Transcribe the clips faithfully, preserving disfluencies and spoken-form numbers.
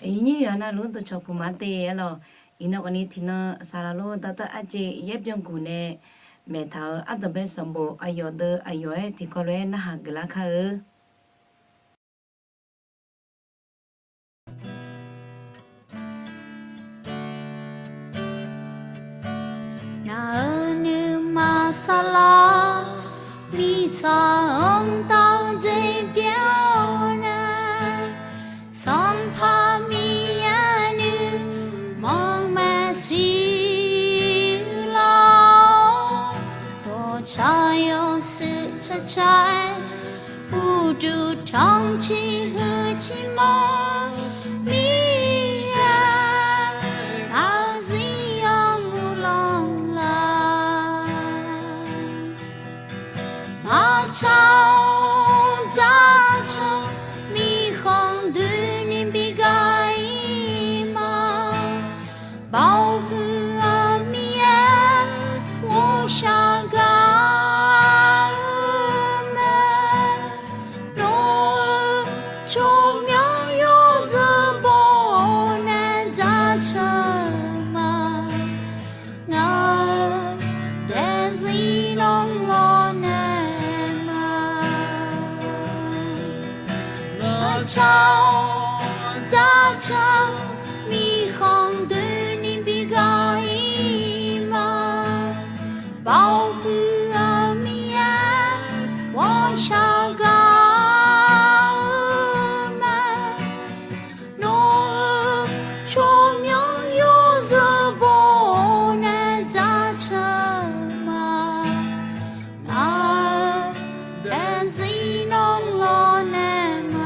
Aqyuif nyir yawqha navluf-anr dawqcawq puq ma te aer lawq. Iqnan khawfni tiqnan saqlaq lor dawrtawv arjeq yaer byanguq nae maeqtaq-euq ardanqbae sanqbof aqyawf deuv aqyawf-aer tiqkawv lof-aer narhaq geuflar kar-eu. Ngaq-euq nuima saqlaq, miqtsaq-anr dawq dzaeq byan-awr nae, Sanqpaq Miqyaer nuima maeqshi lawr, dawqcawq yawshuif cawcaw-aer, uqduq tanqciq huiq ciqmawr, Miqyaer aqzir yawmuiq lanq laf. Maqtsaq-awr dzaqtsaq, miqkhanq doeni bi gar-ir ma. Baoq huiq-eu Miqyaer ghawqshaq gaq-eu mae. Nawr-eu tsawrmyanr yawzeu baw-awr nae dzaqtsaq ma. Ngaq-euq daefzir lanq lawr nae ma. Maqtsaq-awr dzaqtsaq, miqkhanq doeni bi gar-ir ma. Baoq huiq-eu Miqyaer ghawqshaq gaq-eu mae. Nawr-eu tsawrmyanr yawzeu baw-awr nae dzaqtsaq ma. Ngaq-euq daefzir lanq lawr nae ma.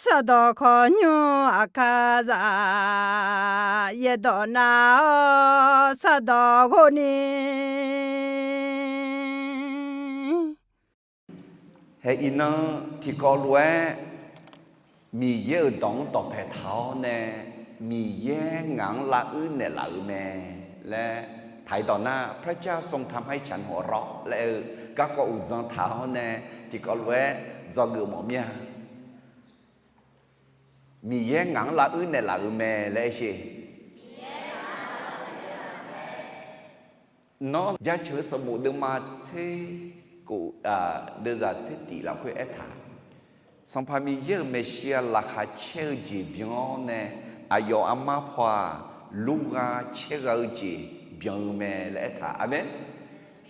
Saqdawq kawqnymr aqkar zaq, yaerdawq nar-awr saqdawq ghov ni. Hae iqnan tiqkawv lof-aer Miqyaer-euq dawq-anr dawqpae taq-awr nae, Miqyaer ngaq-anr lavuir naeqlaf-euq mae laer taq-iq dawq nar, พระเจ้าทรงทำให้ฉันหัวเราะ laer-eu garkawv uqdzan taq-awr nae, tiqkawv lof-aer dzawgeuf mawf mir-a. Miqyaer ngaq-anr lavuir naeqlaf-euq mae laer aer sher. Nawr Jaceuq-eu sanqbof deuvma tser kof, deuvzaq tser tif lafkhoer aertaq, Sanqpaq Miqyaer-euq maeqshi-aq laqkhaq caer-eu jeq byan-awr nae, aqyawf armar paw-aq lurgha caergha-eu jeq byan-eu mae laer aertaq. Aqmeq.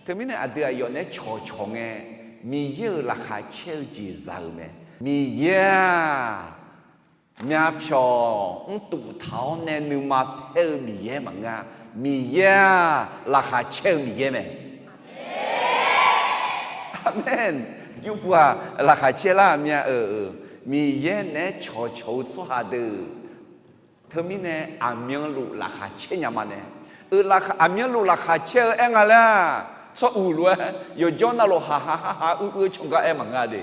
Teumirnae aqdui aqyawf naeq-aer cawqcawq ngae, Miqyaer-euq laqkhaq caer-eu jeq za-euq mae. Miqyaer-aq myavpyawq mrtuf taq-awr nae nuima paer-eu Miqyaer maqngeur-a. Miqyaer-aq laqkhaq caer-eu Miqyaer mae. Aqmeq. Yurpuq-aq laqkhaq caer lar-aq myav-euq. Miqyaer naeq-aer cawqcawq-eu tsawrhaq deuq teumirnae aqmyanluf laqkhaq caer nya ma nae, eu, aqmyanluf laqkhaq caer-eu aer nga laer-aq, tsawr uq lof-aer yawqjawr navluf haqha haqha uiq uiq-eu cawq gar aer maqngeur de.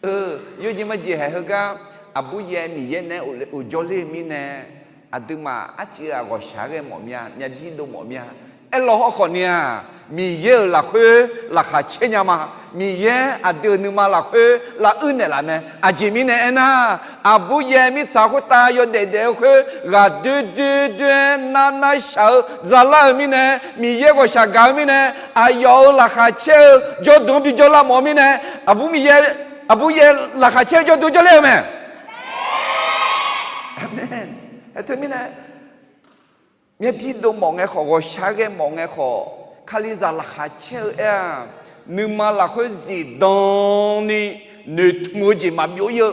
Eu, yawjeq majeq haeq heugar, aqbur yaer Miqyaer naeq-aer uqjawr ler-eu mirnae, aqduimaf arcuiv-aq ghawqshaq-aer ghae mawf mir-a, myav bir dov mawf mir-a. Aerlawr hawrkhawf ni-aq, Miqyaer-euq lafkhoer laqkhaq caer nya ma. Miqyaer aqdui-euq nuima lafkhoer lavuir naeqlaf mae. Aqjeq mirnae aernar, aqbur yaer mirtsaq khoertav yawdaef daef-eu khoer ghaqdoer doer doer-aer nar nar shaq-eu zalar-euq mirnae, Miqyaer ghawqshaq gaq-eu mirnae, aqyawf-euq laqkhaq caer-eu jawrduq-anr bijawr lar mawf-eu mirnae, aqbur Miqyaer, aqbur yaer laqkhaq caer-eu jawrduq jawrler-eu mae. Aqmeq. Aer teumirnae, myav bir dov mawf ngae khawf, ghawqshaq-aer ghae mawf ngae khawf, Kalizaq laqkhaq caer-eu aer-aq, nuima lafkhoer zifdan ni noeqtmq-eu jeq maqbyov ir-eu,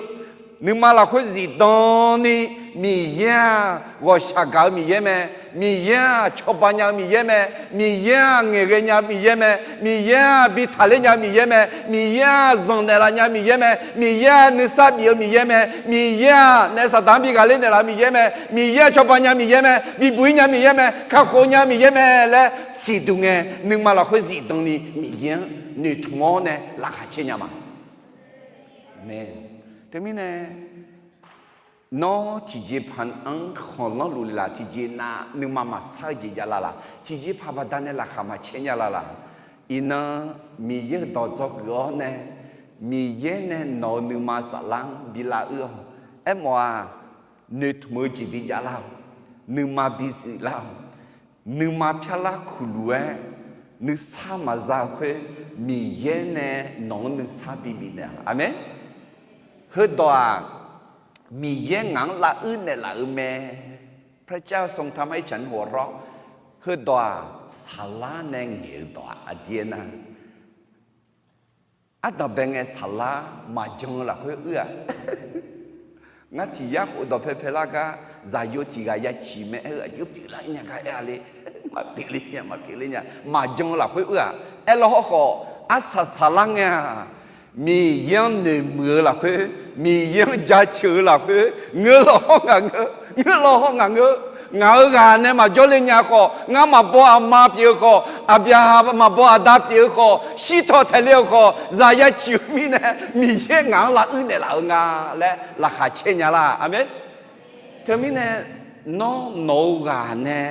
nuima lafkhoer zifdan ni Miqyaer-aq, ghawqshaq gaq-eu Miqyaer mae. Miqyaer-aq, cawba nya-eu Miqyaer mae. Miqyaer-aq, ngaeqghae nya-eu Miqyaer mae. Miqyaer-aq, bi taqler nya-eu Miqyaer mae. Miqyaer-aq, zanqnaeq laf nya-eu Miqyaer mae. Miqyaer-aq, nuisar bif-eu Miqyaer mae. Miqyaer-aq, naef Saqdaq-anr bi ghaqler naeqlaf-eu Miqyaer mae. Miqyaer-aq, cawba nya-eu Miqyaer mae. Bibuq-ir nya-eu Miqyaer mae. Kakhof nya-eu Miqyaer mae laer siqduq ngae, nuima lafkhoer zifdan ni Miqyaer-anr noeqtmq-awr nae laqkhaq caer nya ma. Aqmeq. Teumirnae, nawr tiqjeqpaq-anr khanqlanr luf le laf, tiqjeq nav nuima maqsar-eu jeq javlar laf, tiqjeqpaq baqdanae laqkhaq maqcaer nya lar laf. Iqnan Miqyaer-euq dawq dzawgeuf-awr nae, Miqyaer nae nawq-euq nuima saflar-anr bi lavuir-awq. Aermawf-aq, noeqtmq-eu jeq bijavlar-awq. Nuima bizif lar-awq. Nuima pyarlar kuqluf-aer nuisar maqza-eu khoer, Miqyaer nae nawq-anr nuisar bibif naeq-a. Aqmeq. Heudawq-aq, Miqyaer ngaq-anr lavuir naeqlaf-euq mae. พระเจ้าทรงทำให้ฉันหัวเราะ Heudawq-aq, saqlar nae ngaeq-eu dawq-aq, aqdir aernar, ardanq bae ngae saqlar maqjan-eu lafkhoer uir-aq, ngar tiq yar khof dawqpae paelar gar, zaqyo tiq ghaq ya ciq mae aer-eu aqjox pyeuflar nya gar aer-a le. Maqpyeuf le nya, maqpyeuf le nya. Maqjan-eu lafkhoer uir-aq, aerlaw hawrkhawf, arsaq saqlar ngae-aq, Miqyaer-anr noeqmuiq-eu lafkhoer, Miqyaer-anr jaceuq-eu lafkhoer, ngeur law hawr ngaq ngeur, ngeur law hawr ngaq ngeur. Ngaq-euq ghaq nae maqjawr le nya khawf, ngar maqbaw aqma pyeuf-eu khawf, aqbyaqhaq maqbaw aqda pyeuf-eu khawf, shirtawq taeq le-eu khawf, zaq ya ciq-eu mirnae, Miqyaer ngaq-anr lavuir naeqlaf-eu nga laer laqkhaq caer nya lar. Aqmeq. Teumirnae, nawr nawq-eu ghaq nae,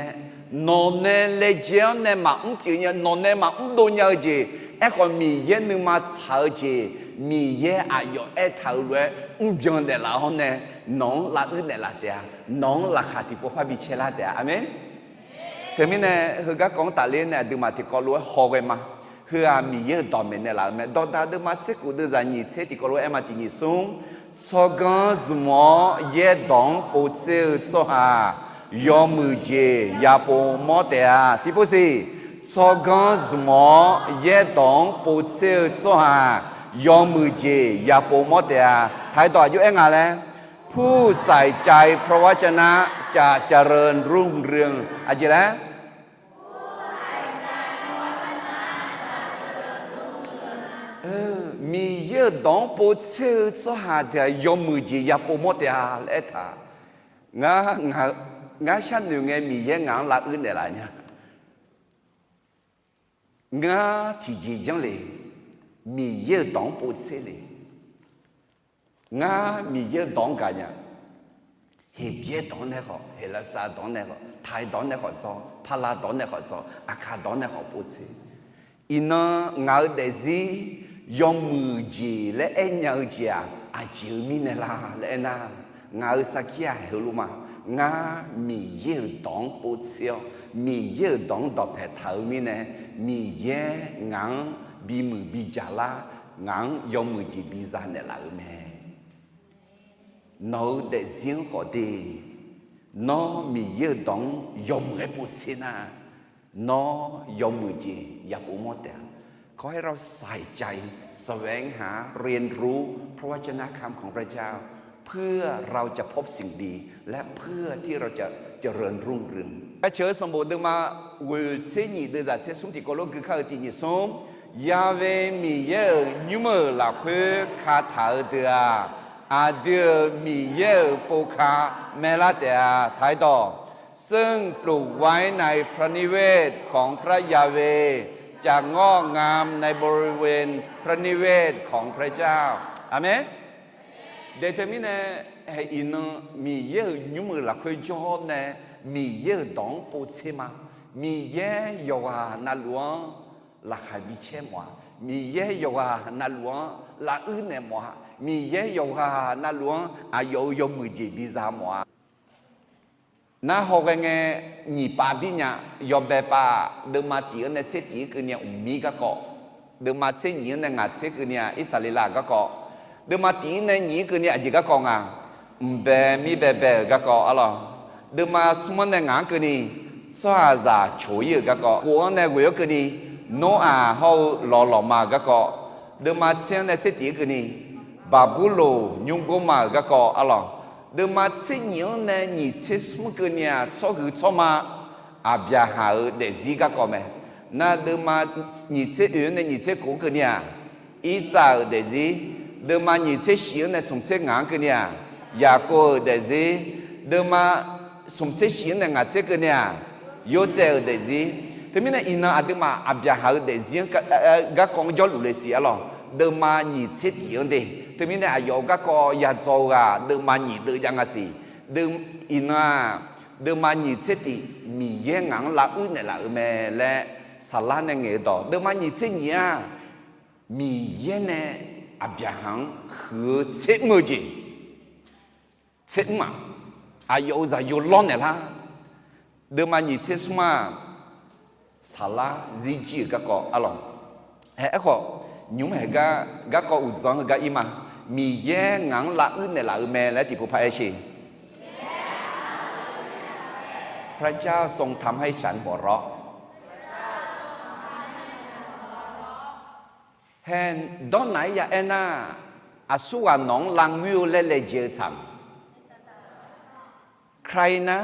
nawq nae laejae-awr nae maqmr pyeuf nya, nawq nae maqmr dov nya-eu jeq, aerkhawf Miqyaer nuima tsaq-eu jeq, Miqyaer aqyawf aertaq-euq lof-aer mrbyan naeqlaf-awr nae, nawq-anr lavuir naeqlaf taef-a. Nawq-anr laqkhaq tiqpov par bi caer lar taef-a. Aqmeq. Teumirnae, heugar kawv-anr tafler nae aqduimaf tiqkawv lof-aer hawghae ma. Heu-aq Miqyaer-euq dawq maeqnaeq laf-euq mae. Dawqdaq deuvma tser kof deuvzaq nyiq tser tiqkawv lof-aer aer ma. Tiq nyiq smr. Tsawrganr zmq-awr yaerdawq-anr povtser-eu tsawrhaq yawmuiq jeq yapov mawr taef-a. Tiqpov siq. Tsawrganr zmq-awr yaerdawq-anr povtser-eu tsawrhaq yawmuiq jeq yapov mawr taef-a. Taq-aer dawq aqjox aer nga laer, ผู้ใส่ใจพระวจนะจะเจริญรุ่งเรือง aqjeq laer Miqyaer-euq dawq-anr povtser-eu tsawrhaq deuq-aq yawmuiq jeq yapov mawr taef-a laer aertaq. Ngar, ngar sharnoeq ngae Miqyaer ngaq-anr lavuir naeqlaf nya. Ngar tiqjeq janr le, Miqyaer-euq dawq-anr povtser le. Ngar Miqyaer-euq dawq-anr gaq nya. Heqbyaer dawq-anr nae khawf, Heqlaqsar dawq-anr nae khawf, Taiq dawq-anr nae khawf dzaw, Paqlaq dawq-anr nae khawf dzaw, Aqkaq dawq-anr nae khawf povtser. Iqnan ngaq-euq daefzir yawmuiq jeq laer aernya-eu jeq-aq, aqjeq-eu mirnae la laer aernar, ngaq-euq sarkir-aq heulof ma. Ngar Miqyaer-euq dawq-anr povtser-awr, Miqyaer-euq dawq-anr dawqpae taq-eu mirnae, Miqyaer ngaq-anr bimuiq bijaq lar, ngaq-anr yawmuiq jeq biza naeqlaf-euq mae. Nawq-euq daefzir-anr khawf de, nawr Miqyaer-euq dawq-anr yawmuiq-aer povtser nar, nawr yawmuiq jeq yapov mawr taef-a. ขอให้เราใส่ใจแสวงหาเรียนรู้พระวจนะคำของพระเจ้า เพื่อเราจะพบสิ่งดี และเพื่อที่เราจะเจริญรุ่งเรือง Aqceuq-eu sanqbof deuvma ghoeq tser nyiq deuvzaq tser smr tiqkawv lof gui kar-eu tiq nyiq smr. Ya'we Miqyaer-euq nymr-euq lafkhoer kataq-eu deuq-aq, aqdui-euq Miqyaer-euq pov ka maelar taef-a. Taq-aer dawq, ซึ่งปลูกไว้ในพระนิเวศของพระยาเวห์ จะงอกงามในบริเวณพระนิเวศของพระเจ้า Aqmeq. Daeq teumirnae, iqnan Miqyaer-euq nymr-euq lafkhoer jawr-awr nae Miqyaer-euq dawq-anr povtser ma. Miqyaer yawqghaq navluf-anr laqkhaq bicaer mawf-a. Miqyaer yawqghaq navluf-anr lavuir naeq mawf-a. Miqyaer yawqghaq navluf-anr aqyawf-euq yawmuiq jeq biza mawf-a. Nar hawghae ngae nyiq pav bir nya. Yawbae pav deuvma tiq-anr nae tser tiq-ir keuvni-aq, mqmir garkawv. Deuvma tser nyiq-anr nae ngaq tser keuvni-aq, Irsaqleqlav garkawv. Deuvma tiq-ir nae nyiq-ir keuvni aqjeq garkawv nga. Mqbae mirbae bae-euq garkawv arlawq. Deuvma smr-anr nae ngaq-anr keuvni, tsawrhaqzaq coq-ir-euq garkawv. Kof-anr nae ghoeq-awr keuvni, Noraq hawr-eu lawq lawqma-euq garkawv. Deuvma tser-anr nae tser tiq-ir keuvni, Baqburloq nymrgor ma-euq garkawv arlawq. Deuvma tser nyif-anr nae nyiq tser smr keuvni-aq, tsawrhuiq tsawrma Aqbyaqhaq-euq daefzir garkawv mae. Nar deuvma nyiq tser oeq-anr nae nyiq tser khof-anr keuvni-aq, Irtsav-euq daefzir. Deuvma nyiq tser shif-anr nae smq tser ngaq-anr keuvni-aq, Yaqkov-euq daefzir. Deuvma smq tser shif-anr nae ngaq tser keuvni-aq, Yorsaev-euq daefzir. Teumirnae iqnan aqduimaf Aqbyaqhaq-euq daefzir-anr garkawv-anr jawrluf le siq arlawq. Deuvma nyiq tser tiq-anr de. Teumirnae aqyawf-euq garkawv yadzaw-eu ghaq deuvma nyiq deuv jav nga siq. Iqnan-aq, deuvma nyiq tser tiq Miqyaer ngaq-anr lavuir naeqlaf-euq mae laer Saqlar nae ngaeq-eu dawq. Deuvma nyiq tser nyif-aq, Miqyaer nae Aqbyaqhaq-anr huiq-eu tser mr-eu jeq, tser mr-aq, aqyawf-euq zaqyo lawrnaeq lar. Deuvma nyiq tser smr-aq, Saqlar zirjir-euq garkawv arlawq. Hae, aerkhawf, nymr haeq gar garkawv uqdzan heugar ir ma. Miqyaer ngaq-anr lavuir naeqlaf-euq mae laer tiqpov par-aer sher. พระเจ้าทรงทำให้ฉันหัวเราะ Hae, dawrnaq-aer ya aernar, aqsurghaq nawq-anr lavngoer-eu laer laejae-eu tsaq-a. ใครนะ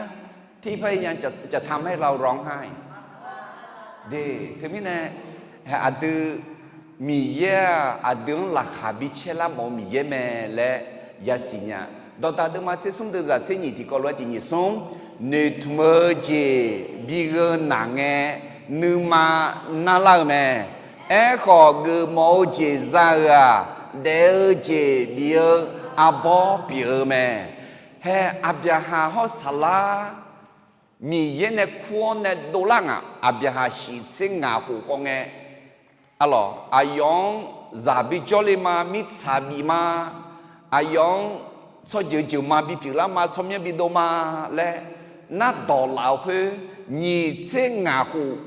ที่พยายามจะทำให้เราร้องไห้ De, teumirnae, aqdui, Miqyaer-aq aqdui-anr laqkhaq bi caer lar mawf-eu Miqyaer mae laer yasiq nya. Dawqdaq deuvma tser smr deuvzaq tser nyif tiqkawv lof-aer tiq nyif smr, noeqtmq-eu jeq bi gheu naq ngae, nuima narlar-eu mae. Aerkhawf, geufmawf-eu jeq za-euq-aq, daef-eu jeq bif-eu arbawr pyeuf-eu mae. Hae, Aqbyaqhaq hawr Saqlar Miqyaer nae kur-awr nae dovlar ngaq, Aqbyaqhaq shiq tser ngaq khof khawf ngae, arlawq, aqyawf-anr zaq bi jawrle ma, mirtsaq bif ma, aqyawf-anr tsawrjeuq jeuq ma bi pyeuflar ma, tsawrmyanr bi dov ma laer nardawq laf-euq khoer, nyiq tser ngaq khof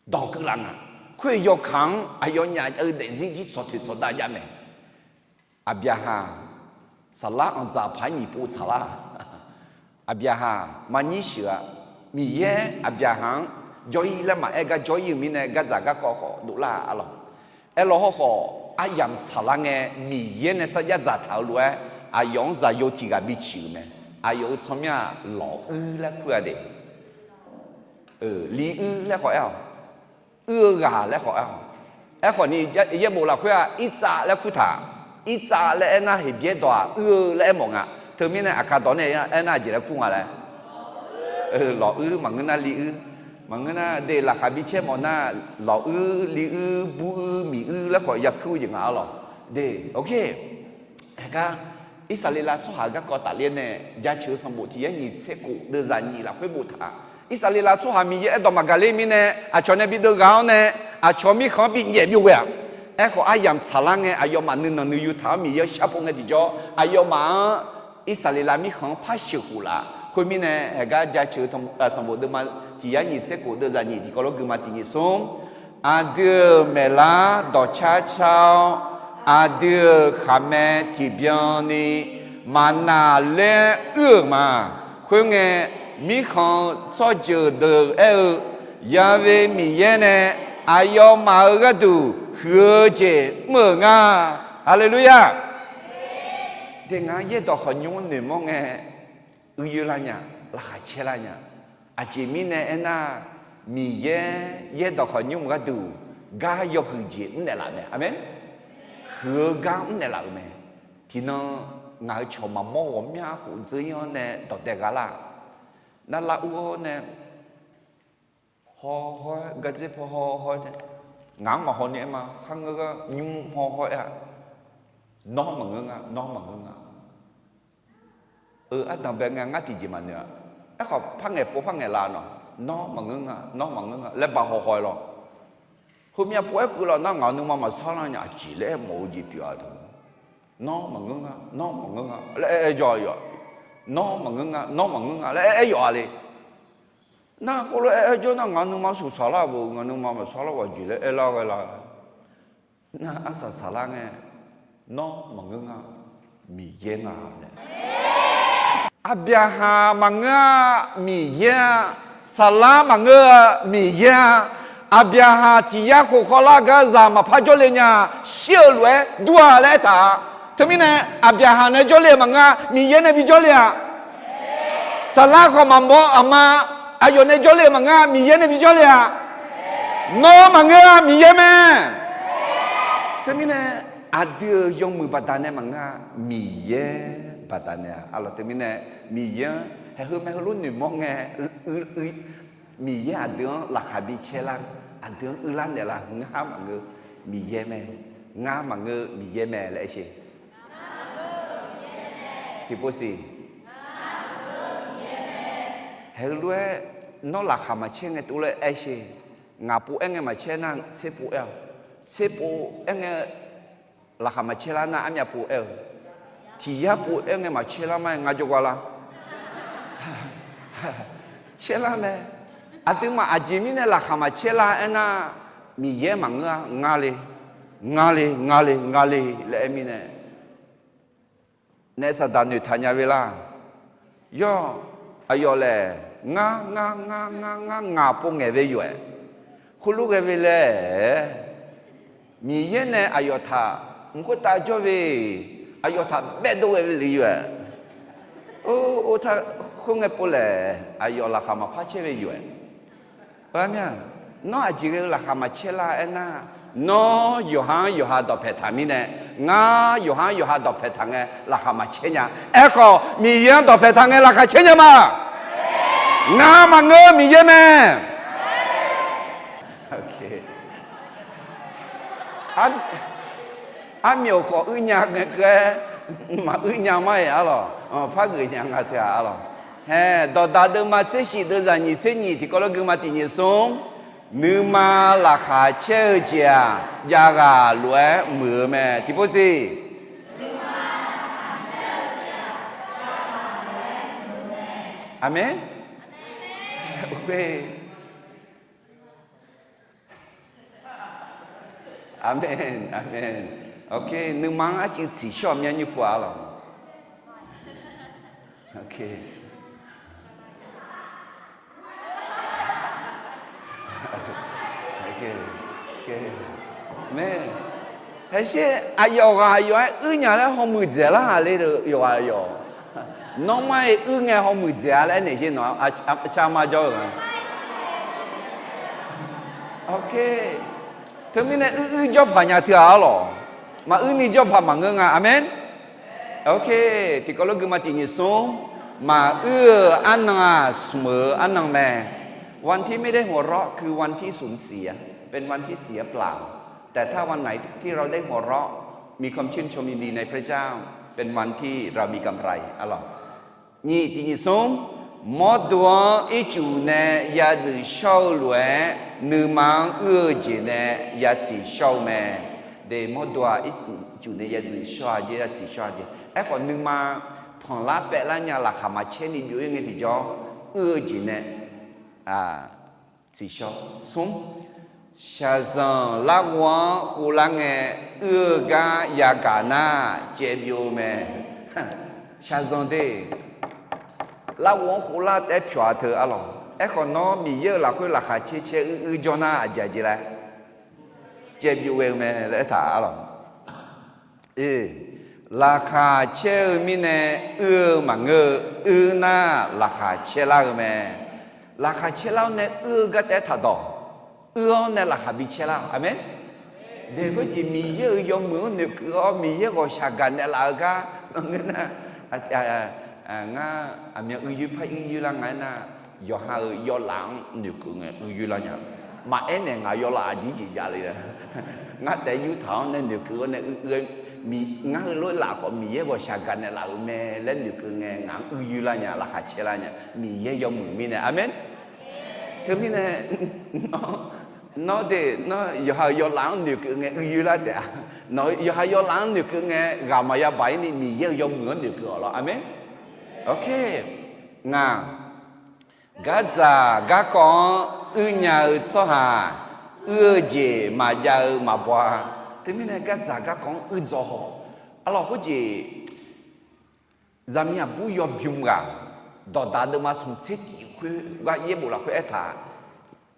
dawq keuv laf ngaq. Khoer yawkaq-anr aqyawfnyaf jav-eu daefzir jir tsawq toeq tsawq dav jav mae. Aqbyaqhaq, Saqlar anqdzaq paq-aer nyiq pov tsaqlar. Aqbyaqhaq maqnyir sheuq-a. Miqyaer Aqbyaqhaq-anr jawr-ir laer maqaer gar jawr-ir-euq mirnae gardzaq garkawv khawf dovlar-a arlawq. Aerlawr hawrkhawf, aryamq tsaqlar ngae Miqyaer nae sarjax dzaqtaq-euq lof-aer, aqyawf-anr zaqyo tiq ghaq bi ciq-euq mae. Aqyawf-euq tsawrmyanr-aq, lawquir laer kur-a de. Liquir laer khawf aer-awq. Uir-eu ghaq laer khawf aer-awq. Aerkhawf ni, yaerbof lafkhoer-aq, Irtsav laer kurtaq. Irtsav laer aernar, Heqbyaer dawq-aq, uir-eu laer aermawf nga. Teumirnae Aqkaq dawq nae aernar, aqjeq laer kur nga laer, lawquir maqngeur nar liquir, maqngeur nar de, laqkhaq bi caer mawf nar, lawquir, liquir, buruir, miquir laer khawf yakuir-eu jeq nga arlawq. De, ok. Aergar, Irsaqleqlav tsawrhaq garkawv tafler nae jaceuq-eu sanqbof tiq yar nyiq tser khof deuvzaq nyiq lafkhoer boftaq-a. Irsaqleqlav tsawrhaq Miqyaer aerdawq maqgaq ler mirnae, aqcawq nae bi deuv ghaq-awr nae, aqcawq mirkhanq-anr bi nyaef byov ghae-aq. Aerkhawf, aryamq tsaqlar ngae aqyawfmaf nuinanq nuiyu taq-awr Miqyaer-anr sharpov ngae tiqjawr, aqyawfmaf-anr Irsaqleqlav mirkhanq-anr par sheuqkhof laf. Khoermirnae, haegar jaceuq-eu sanqbof deuvma tiq yar nyiq tser khof deuvzaq nyiq tiqkawv lof guima tiq nyiq smr, aqdui-euq maeqlar dawqcar car-awr, aqdui-euq khaqmae tiqbyan ni maqnaq laer uir-euq ma. Khoerngae, mirkhanq-eu tsawrjeuq deuq aer-eu, Ya'we Miqyaer nae aqyawfmaf-euq gharduq huiq-eu jeq mr-euq nga. Haleluya! De, ngaq-anr yaerdawq khawqnymr noeqmawr ngae, uiyoe lar nya, laqkhaq caer lar nya. Aqjeq mirnae aernar, Miqyaer yaerdawq khawqnymr gharduq gar yawhuiq jeq mrnaeq laf mae. Aqmeq. Huiq-eu gar mrnaeq laf-euq mae. Tiqnan ngaq-euq cawq maqmawr ghawqmya khof dzeur-ir-anr nae dawqdae gha lar. Nar lar ur-awr nae, haw haw-aer gardzer paw haw haw-aer nae, ngaq-anr maqhaw ni aer ma. Kharngeur gar nymr haw haw-aer-a. Nawr maqngeur nga, nawr maqngeur nga. Eu, ardanqbae ngae ngar tiqjeq maqnoeq-a. Aerkhawf par ngaeq pov par ngaeq laf nawq. Nawr maqngeur nga, nawr maqngeur nga laer ba haw haw-aer lawr. Heumyav pov-aer keuv laf nar ngaq nuima maqsar lar nya, aqjeq laer aer mawf-eu jeq pyeuf-a teu. Nawr maqngeur nga, nawr maqngeur nga laer aer aer jawr-a yawf. Nawr maqngeur nga, nawr maqngeur nga laer aer aer yawf-a le. Nar khoerlof aer aer jawr nar ngaq nuima suqsaq lar-a beu, ngaq nuima maqsar lar-a jeq laer aer lar ghae la. Nar arsaq saqlar ngae, nawr maqngeur nga, Miqyaer nga laer. Aqbyaqhaq maqngeur-a, Miqyaer-a. Saqlar maqngeur-a, Miqyaer-a. Aqbyaqhaq tiq yar khof khawvlar gar zaq maqpar jawrle nya, shir-euq lof-aer dur-a laer aertaq-a. Teumirnae, Aqbyaqhaq nae jawrle-euq maqngeur-a, Miqyaer nae bi jawrle-a. Saflar khawf maqmawr aqma aqyawf nae jawrle-euq maqngeur-a, Miqyaer nae bi jawrle-a. Nawr maqngeur-a, Miqyaer mae. Teumirnae, aqdui-euq yawmuiq baqdanae maqngeur-a, Miqyaer baqdanae-a. Arlawq, teumirnae, Miqyaer-anr haeqheu mae heulof noeqmawr ngae, Miqyaer aqdui-anr laqkhaq bi caer lar-eu, aqdui-anr uilar naeqlar-eu ngar maqngeur, Miqyaer mae. Ngar maqngeur, Miqyaer mae laer aersheq. Tiqpov siq. Haeqheu lof-aer nawr laqkhaq maqcaer ngae tov laer aersheq. Ngaq pov-aer ngae maqcaer nar tser pov aer-awq. Tser pov-aer ngae laqkhaq maqcaer lar nar armyav pov aer-eu. Tiq yar pov-aer ngae maqcaer lar ma-aer ngar jawrgar lar. Caer lar mae. Aqduimaf aqjeq mirnae laqkhaq maqcaer lar aernar, Miqyaer maqngeur-a, ngar le, ngar le, ngar le, ngar le laer aer mirnae, naef Saqdaq noeqtaq nya ve lar. Yawr, aqyawf laer, ngar, ngar, ngar, ngar, ngar, ngaq pov ngaeq ve yoeq-aer, khoerlof ghae ve laer, Miqyaer nae aqyawf taq mq khoertav jawr ve, aqyawf taq baedov ghae ve le yoeq-aer, or, or, khoer ngae pov laer aqyawf laqkhaq maqpar caer ve yoeq-aer. Nawr aqjeq ghae-eu laqkhaq maqcaer lar aernar, nawr yawqha-anr yawqha dawqpaeq taq mirnae, ngar yawqha-anr yawqha dawqpaeq taq ngae laqkhaq maqcaer nya. Aerkhawf, Miqyaer-anr dawqpaeq taq ngae laqkhaq caer nya ma. Ngar maqngeur, Miqyaer mae. Armyawf khawf uir nya ngae keuv-aer, maquir nya ma-iq arlawq, par geuf nya nga teu-aq arlawq. Haeq, dawqdaq deuvma tser shif deuvzaq nyiq tser nyiq tiqkawv lof guima tiq nyiq smr, nuima laqkhaq caer-eu jeq-aq, jav ghaq lof-aer muiq-eu mae. Tiqpov siq. Aqmeq. Aqmeq, aqmeq. Ok, nuima-anr arcuiv tsiqshawr-eu myanr nymr pov-a lawq. Ok. Mae, haesher aqyawf ghaq yawf-aer uir nya laer hawmuiq dzaeqlar-aq le-eu yawqghaq yawf. Nawr mar-iq uir ngae hawmuiq dzaeq-a laer aernaeq sher nawq-a, car mar jawr-eu nga. Ok. Teumirnae uir uir jawr paq nya teu-aq arlawq. Maquir ni jawr paq maqngeur nga. Aqmeq. Ok. Tiqkawv lof guima tiq nyiq smr, maquir-euq arnan-aq, smq-eu arnan mae. วันที่ไม่ได้หัวเราะคือวันที่สูญเสีย เป็นวันที่เสียเปล่า แต่ถ้าวันไหนที่เราได้หัวเราะ มีความชื่นชมยินดีในพระเจ้า เป็นวันที่เรามีกำไร arlawq. Nyiq tiq nyiq smr, mawrdo-anr ircuf nae ya dzuif shawr-eu lof-aer, nuima-anr uir-eu jeq nae ya tsiq shawr-eu mae. De, mawrdo-aq ircuf nae ya dzuif shawr-a jeq, ya tsiq shawr-a jeq. Aerkhawf nuima panqlar paevlar nya laqkhaq maqcaer ni byov-ir ngae tiqjawr, uir-eu jeq nae tsiqshawr. Smr, shaqzanq larghov-anr hovlar ngae, uir-eu gar yagaq nar caev byov-eu mae. Shaqzanq de, larghov-anr hovlar taef-aer pyawq-a teu arlawq. Aerkhawf nawr Miqyaer-euq lafkhoer laqkhaq caer caer uir uir jawr nar aqjeq aqjeq laer caev byov ghae-eu mae laer aertaq arlawq. Laqkhaq caer-eu mirnae uir-eu maqngeur-eu, uir nar laqkhaq caerlar-eu mae. Laqkhaq caerlar-awr nae uir-eu gar taef-aer taqdawq. Uir-awr nae laqkhaq bi caerlar-awq. Aqmeq. Daeq khoerjeq Miqyaer-euq yawmuiq-anr noeqkeuv-awr, Miqyaer ghawqshaq gaqnaeq laf-eu gar maqngeur nar, ngar aqmyan uir yoer par uir yoer lar nga aernar, yawqha-euq yawlaf-anr noeqkeuv ngae uir yoer lar nya. Maqaer naeq ngaq yawlaf aqjeq jeq jav le-a. Ngar taef yurtaq-awr nae noeqkeuv-awr nae uir, ngar heulof-aer laf khawf Miqyaer ghawqshaq gaqnaeq laf-euq mae laer noeqkeuv ngae ngaq-anr uir yoer lar nya, laqkhaq caerlar nya. Miqyaer yawmuiq mirnae. Aqmeq. Teumirnae, nawr de, nawr yawqha-euq yawlaf-anr noeqkeuv ngae uir yoer lar taef-a. Nawq yawqha yawlaf-anr noeqkeuv ngae ghaq maqya baq-ir ni Miqyaer-euq yawmuiq-anr noeqkeuv-awq lawr. Aqmeq. Ok. Ngaq, gardzaq garkawv-anr uir nya-eu tsawrhaq, uir-eu jeq maqjav-eu maqbaw-a. Teumirnae gardzaq garkawv-anr uir dzaw haw. Arlawq khoerjeq, zaqmiq aqbur yawbymr ghaq, dawqdaq deuvma smq tser tiq khoer gar yaerbof lafkhoer aertaq,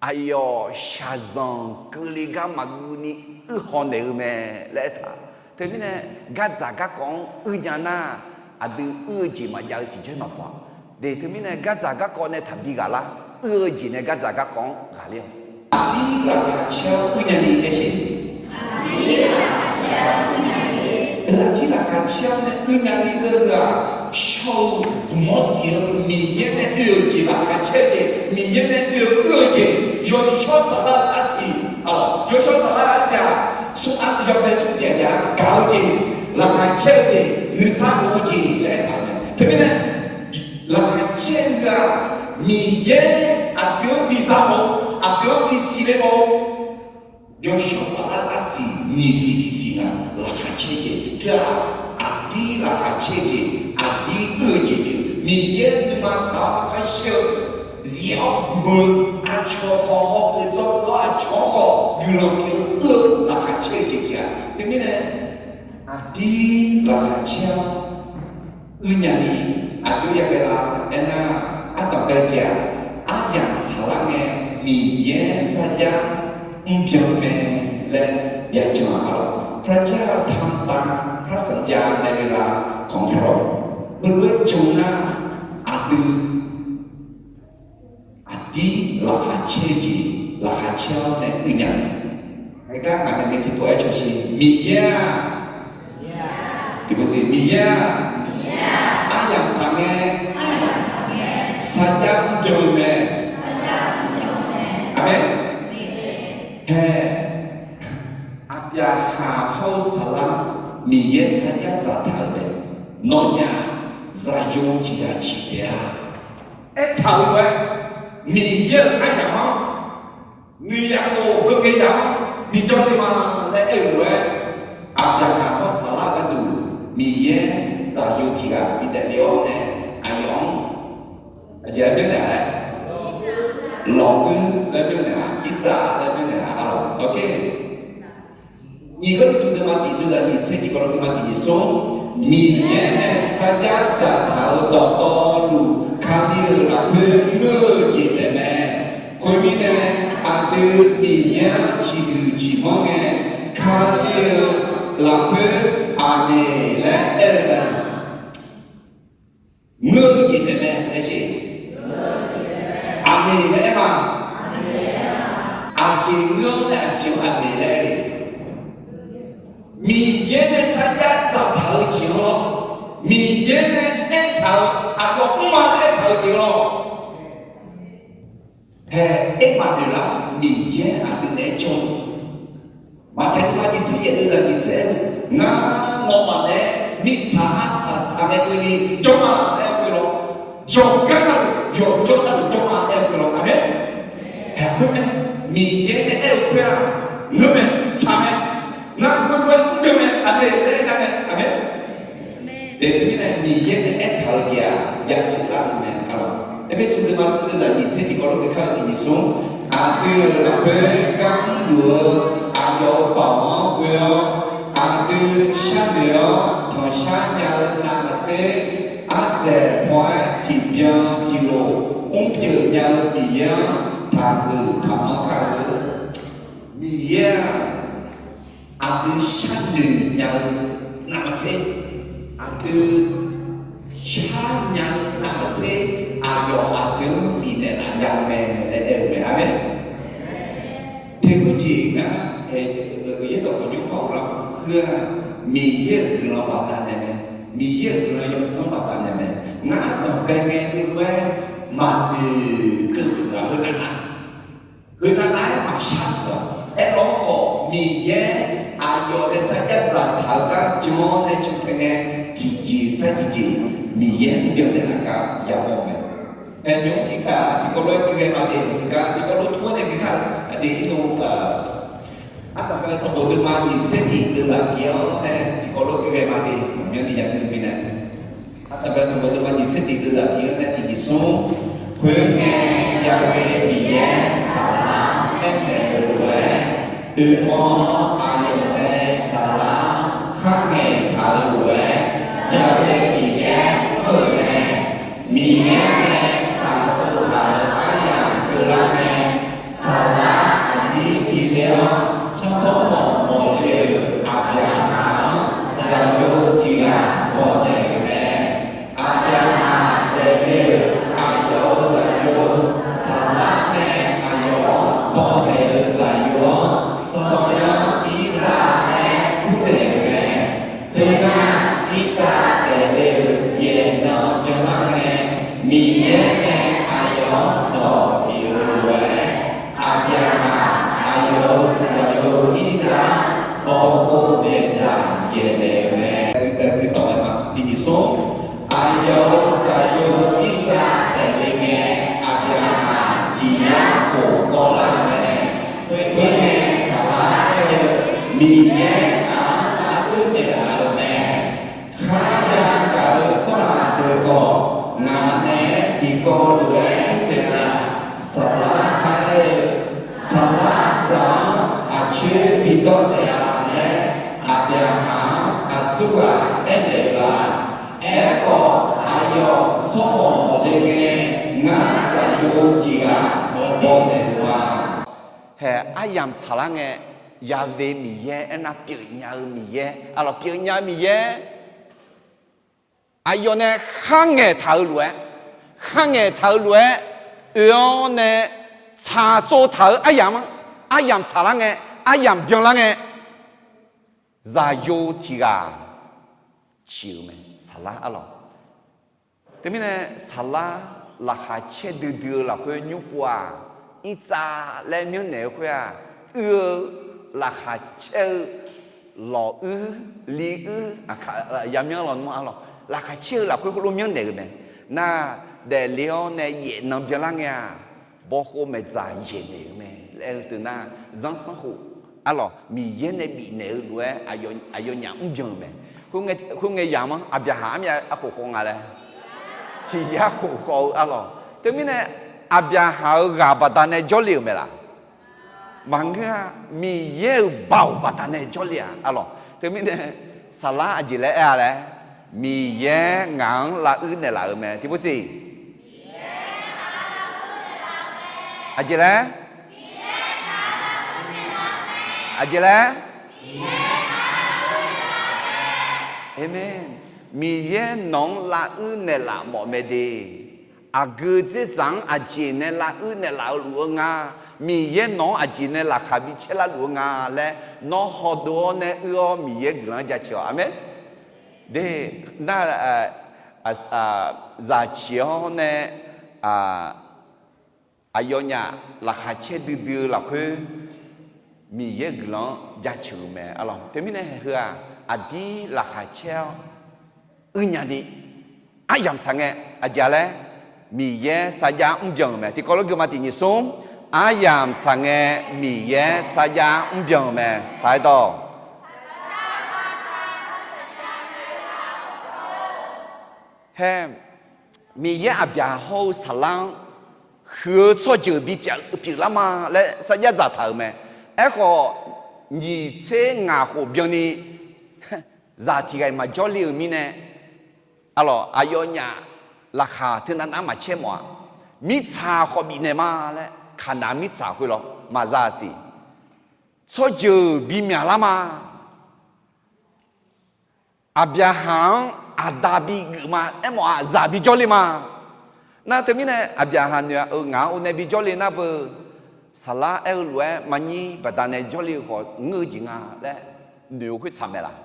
aqyawf shaqzanq keuvle gar maqgeuf ni uir haw naeq-eu mae laer aertaq. Teumirnae, gardzaq garkawv-anr uirnya nar, aqdui uir-eu jeq maqjav-eu tiqjawr maqbaw-a. De, teumirnae gardzaq garkawv nae taqbi ghaq lar, uir-eu jeq nae gardzaq garkawv-anr ghaqler-awq. Aqdir laqkhaq caer-awr uirnya ni laer siq. Aqdir laqkhaq caer-awr nae uirnya ni-eu-aq, shawr-eu guqmawr siq-eu Miqyaer nae oe-euq jeq, laqkhaq caer-eu jeq, Miqyaer nae oe-eu uir-eu jeq, yawshawr saflar-eu arsiq, yawshawr saflar-eu arsiq-aq, smr-anr yawbae smr siq-aq jav-a gaq-eu jeq, laqkhaq caer-eu jeq, nuisar of-eu jeq laer aertaq-euq mae. Teumirnae, laqkhaq caer-eu ghaq, Miqyaer aqdui-anr biza mawf-eu, aqdui-anr bisiq le mawf-eu, yawshawr saflar-eu arsiq nyiq siq tiq siq nga, laqkhaq caer jeq teu-aq, aqdir laqkhaq caer jeq, aqdir uir-eu jeq pyeuf, Miqyaer nuima tsaq-awr aqkar shir-eu, zif-awr beu-eu, aqcawq khawf haw-eu dzawr-awr aqcawq-anr khawf guiqlanq pyeuf-eu uir-eu laqkhaq caer-eu jeq pyeuf-a. Teumirnae, aqdir laqkhaq caer-awr uirnya ni, aqjox yaghae la aernar, ardanqbae jeq-aq, aryamq tsaqlar ngae, Miqyaer sarjax mrbyan mae laer yajan-a lawq. พระเจ้าทำตามพระสัญญาในเวลาของพระองค์ heulof-aer jan nar, aqdui aqdir laqkhaq caer-eu jeq, laqkhaq caer-awr nae uirnya. Heugar ngaq nae maeq tiqpov-aer cawsher, Miqyaer-aq, tiqpov siq, Miqyaer-aq, aryamq tsaq ngae, sarjax mrbyan-eu mae. Aqmeq. Hae, Aqbyaqhaq hawr-eu Saqlar, Miqyaer sarjax dzaqtaq-euq mae. Nawnyaf zaqyo tiqghaq ciq taef-a. Aertaq-euq lof-aer, Miqyaer-euq aryamq-anr, noeqyaf khof heungae yamq-anr bijawr le ma laer aer-eu lof-aer, Aqbyaqhaq hawr Saqlar gharduq Miqyaer zaqyo tiqghaq bidaef le-awr nae, aqyawf-anr aqjeq-aer byannaeq-a laer, lawq uir laer byannaeq-a, irtsav laer byannaeq-a, arlawq. Nyiq Gawrliqtu deuvma tiq deuvzaq nyiq tser tiqkawv lof deuvma tiq nyiq smr, Miqyaer nae sarjax dzaqtaq-euq dawqtawvluf, Kali-euq lafkhoer ngeur-eu jeq taef mae. Khoermirnae, aqdui Miqyaer-anr ciqhuiq ciqmanr ngae, Kali-euq lafkhoer Aqmeq laer aer-eu mae. Ngeur-eu jeq taef mae laer jeq. Aqmeq laer aer ma. Aqjeq ngeur-awr nae aqjeq-anr Aqmeq laer aer-eu. Miqyaer nae sarjax dzaqtaq-eu jeq-anr lawr, Miqyaer nae aertaq-euq aqyawf mrma aertaq-eu jeq-anr lawr. Hae, aermaf noeqlar Miqyaer aqdui naeq-aer jawr-eu. Maqtaeq deuvma nyiq tser yaef deuvzaq nyiq tser, ngar nawmaf naeq-aer mirtsaq arsaq saqnaeq keuvni jawr ma laer aer-eu lawr. Yawqgar navluf yawqjawr navluf jawr ma laer aer-eu lawr. Aqmeq. Hae, khoermae, Miqyaer nae aer-eu khoer-aq, ngeur mae, tsaq mae, ngar khoerlof-aer mrbyan mae, Aqmeq laer aer nya mae. Aqmeq. Teumirnae Miqyaer nae aertaq-eu jeq-aq, ya pyeuflar-eu mae, arlawq. Erpersu deuvma smr deuvzaq nyiq tser tiqkawv lof geuf kar-eu tiq nyiq smr, aqdui-euq lafkhoer gar mrluf-eu aqyawf-euq baoq-anr ghoe-awr, aqdui sharnoeq-awr tanqshar nya-eu navmaqtser, ardzaeq paw-aer tiqbyan tiqlof mrpyeuf nya-eu Miqyaer-anr taqhuiq taqmanr kar-eu. Miqyaer-aq, aqdui sharnoeq nya-eu navmaqtser, aqdui sharnya-eu navmaqtser, aqyawf aqdui-anr bifnaeq laf nya-eu mae laer aer-eu mae. Aqmeq. Teumeuq jeq ngar, yaerdawq khawf nymr par ghoflar-eu heu-aq, Miqyaer-euq guiqlanq baqdanae mae. Miqyaer-euq guiqlanq yawdzanr baqdanae mae. Ngar ardanqbae ngae heulof-aer maqnoeq keuv puq-aq, heu navnav Heu navnav-aer maqshar-aq, aerlawr khawf Miqyaer aqyawf nae sarjax dzaqtaq-eu gar jan-awr nae cantae ngae, tiqjeq sar tiqjeq Miqyaer mrbyan daef-aq gar yamawr-eu mae. Haeq nymq-mr tiqkaq tiqkawv lof-aer gui ghae ma de, tiqkaq tiqkawv lof tmr-anr nae gui kar-eu aqdui irnov-aq, ardanqbae sanqbof deuvma nyiq tser tiq deuvzaq tiq-anr nae tiqkawv lof gui ghae ma de, maqmyanni yagui mirnae. Ardanqbae sanqbof deuvma nyiq tser tiq deuvzaq tiq-anr nae tiq nyiq smr. Khoerngae, Yahweh Miqyaer saflar aernaeq-euq lof-aer, oeqmawr aqyawf nae saflar kharngaeq taq-eu lof-aer, Yahweh Miqyaer mr-euq mae. Miqyaer nae saqlaq taq-euq aryamq keuvlar ngae, saflar aqnyir bi le-awr, tsawrmawq mawq le-euq Aqbyaqhaq-anr Aqyawf-euq zaqyo irtsav taef le ngae, Aqbyaqhaq tiq yar khof kawvlar-euq mae. Khoerngae, Saflar aer-eu, Miqyaer ngaq-anr lavduir naeqlaf-euq mae. Kharya gaq-eu tsawrhaq deuq khawf, ngaq nae tiqkawv lof-aer ir taeq la? Saflar paraer-eu, Saflar zaq-anr aqcoer bidawr taef-a laer, Aqbyaqhaq-anr aqsurghaq aernaeq-euq la? Aerkhawf, aqyawf tsawrhaq mawf le ngae, ngar zaqyo tiq ghaq bawnaeq-euq ma. Hae, aryamq tsaqlar ngae, Yahweh Miqyaer aernar, pyeufnya-eu Miqyaer, arlawq, pyeufnya-eu Miqyaer. Aqyawf nae kharngaeq taq-eu lof-aer, kharngaeq taq-eu lof-aer, oe-awr nae tsaqtsov taq-eu aryamq, aryamq tsaqlar ngae, aryamq byanlar ngae, zaqyo tiq ghaq ciq-euq mae, Saflar arlawq. Teumirnae Saflar laqkhaq caer duidui-eu lafkhoer nymr pov-aq, irtsav laer myanrnaeq-eu khoer-aq, uir-eu laqkhaq caer-eu lawq uir, li uir, aqkaq yamyanr lawnmr arlawq, laqkhaq caer-eu lafkhoer khoerlof myanrnaeq-euq mae. Nar, daefle-awr nae yaefnan byanlar ngae-aq, bawkhov maeqdzaq yaeqnaeq-euq mae laer aer-eu teu nar, zanrsanrkhof arlawq, Miqyaer nae bifnaeq-eu lof-aer aqyawfnyaf mrbyan-euq mae. Khoerngae yamq-anr Aqbyaqhaq armyav arkhof khawf nga laer, tiq yar khof khawf-eu arlawq. Teumirnae Aqbyaqhaq-euq ghaq baqdanae jawrle-euq mae laq? Maqngeur-a. Miqyaer-euq baoq baqdanae jawrle-aq arlawq. Teumirnae Saflar aqjeq laer aer-a laer, Miqyaer ngaq-anr lavuir naeqlaf-euq mae. Tiqpov siq. Aqjeq laer? Aqjeq laer? Aqmeq. Miqyaer nawq-anr lavuir naeqlaf mawf mae de. Aqgeu dzerdzaq-anr aqjeq nae lavuir naeqlaf-eu luf-eu nga. Miqyaer nawq-anr aqjeq nae laqkhaq bi caerlar luf-eu nga laer, nawr hawdov-awr nae uir-awr Miqyaer guiqlanq-anr jaceuq-awq. Aqmeq. De, nar, zaqciq-awr nae aqyawfnyaf laqkhaq caer duidui-eu lafkhoer Miqyaer guiqlanq-anr jaceuq-euq mae arlawq. Teumirnae haeq heu-aq, aqdir laqkhaq caer-awr uirnya ni aryamq tsaq ngae, aqjeq laer? Miqyaer sarjax mrbyan-euq mae. Tiqkawv lof geuma tiq nyiq smr, aryamq tsaq ngae Miqyaer sarjax mrbyan-euq mae. Taq-aer dawq. Hae, Miqyaer Aqbyaqhaq hawr-eu Saflar-anr huiq-eu tsawrjeuq bipyeuf lar ma laer sarjax dzaqtaq-euq mae. Aerkhawf, nyiq tser ngaq khof byanni zaq tiq ghaq-iq maqjawr le-euq mirnae, arlawq, aqyawfnyaf laqkhaq teunav nav-anr maqcaer mawf-a. Mirtsaq khawf bifnaeq ma laer, Kaqnaq mirtsaq khoer lawr maqza siq. Tsawrjeuq bimyaq lar ma. Aqbyaqhaq-anr aqda bigeuf ma aermawf-aq, zaq bijawr le ma. Nar teumirnae Aqbyaqhaq noeq-a, eu, ngaq-anr onae bijawr le nar beu, Saflar aer-eu lof-aer maqnyir baqdanae jawrle-eu khawf ngeur-eu jeq nga laer noeq-eu khoer tsaq mae laq?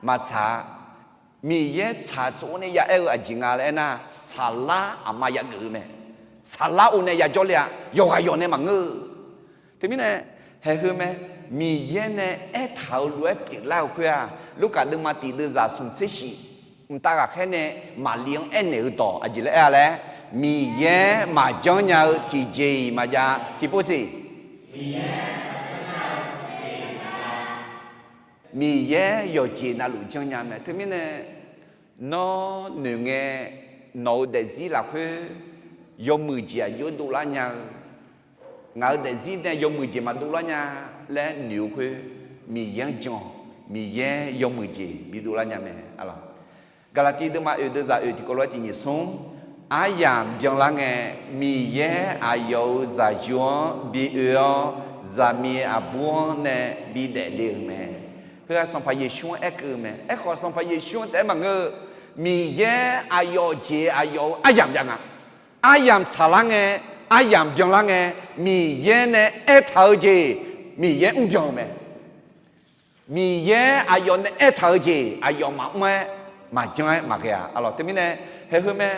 Maqtsaq-a. Miqyaer tsaq tsov nae ya aer-eu aqjeq nga laer aernar, Saflar aqma yageuf-eu mae. Saflar onae yajawr le-a, yawqghaq yawq nae maqngeur-eu. Teumirnae, haeq heu mae, Miqyaer nae aertaq-euq lof-aer pyeuflar-eu khoer-aq, Lurkaf deuvma tiq deuvzaq smq tser shif mqtav ghaqkhaer nae Maqli-anr aernaeq-eu dawq aqjeq laer aer-a laer, Miqyaer maqjanr nya-eu tiqjeq-iq maqjav. Tiqpov siq. Miqyaer yawqjeq navluf janrnya mae. Teumirnae, nawr noeq ngae, nawq-eu daefzir lafkhoer yawmuiq jeq aqjox dovlar nya-eu, ngaq-euq daefzir nae yawmuiq jeq maqdovlar nya laer noeq-eu khoer, Miqyaer-anr jan-awq. Miqyaer yawmuiq jeq bidovlar nya mae. Gaqlaqtiv deuvma oeq deuvzaq oeq tiqkawv lof-aer tiq nyiq smr, aryamq byanlar ngae, Miqyaer aqyawf-euq zaqyo-anr bi oe-awr, zaqmiq aqbur-anr nae bidaef le-euq mae. Heu-aq Sanqpaq Yeqsur-anr aerkeuv-eu mae. Aerkhawf Sanqpaq Yeqsur-anr taef-aer maqngeur-eu, Miqyaer aqyawf jeq aqyawf-euq aryamq jav nga. Aryamq tsaqlar ngae, aryamq byanlar ngae, Miqyaer nae aertaq-eu jeq, Miqyaer mrbyan-eu mae. Miqyaer aqyawf nae aertaq-eu jeq aqyawf maqmr-aer maqjanr-aer maqghae-a. Arlawq, teumirnae haeq heu mae.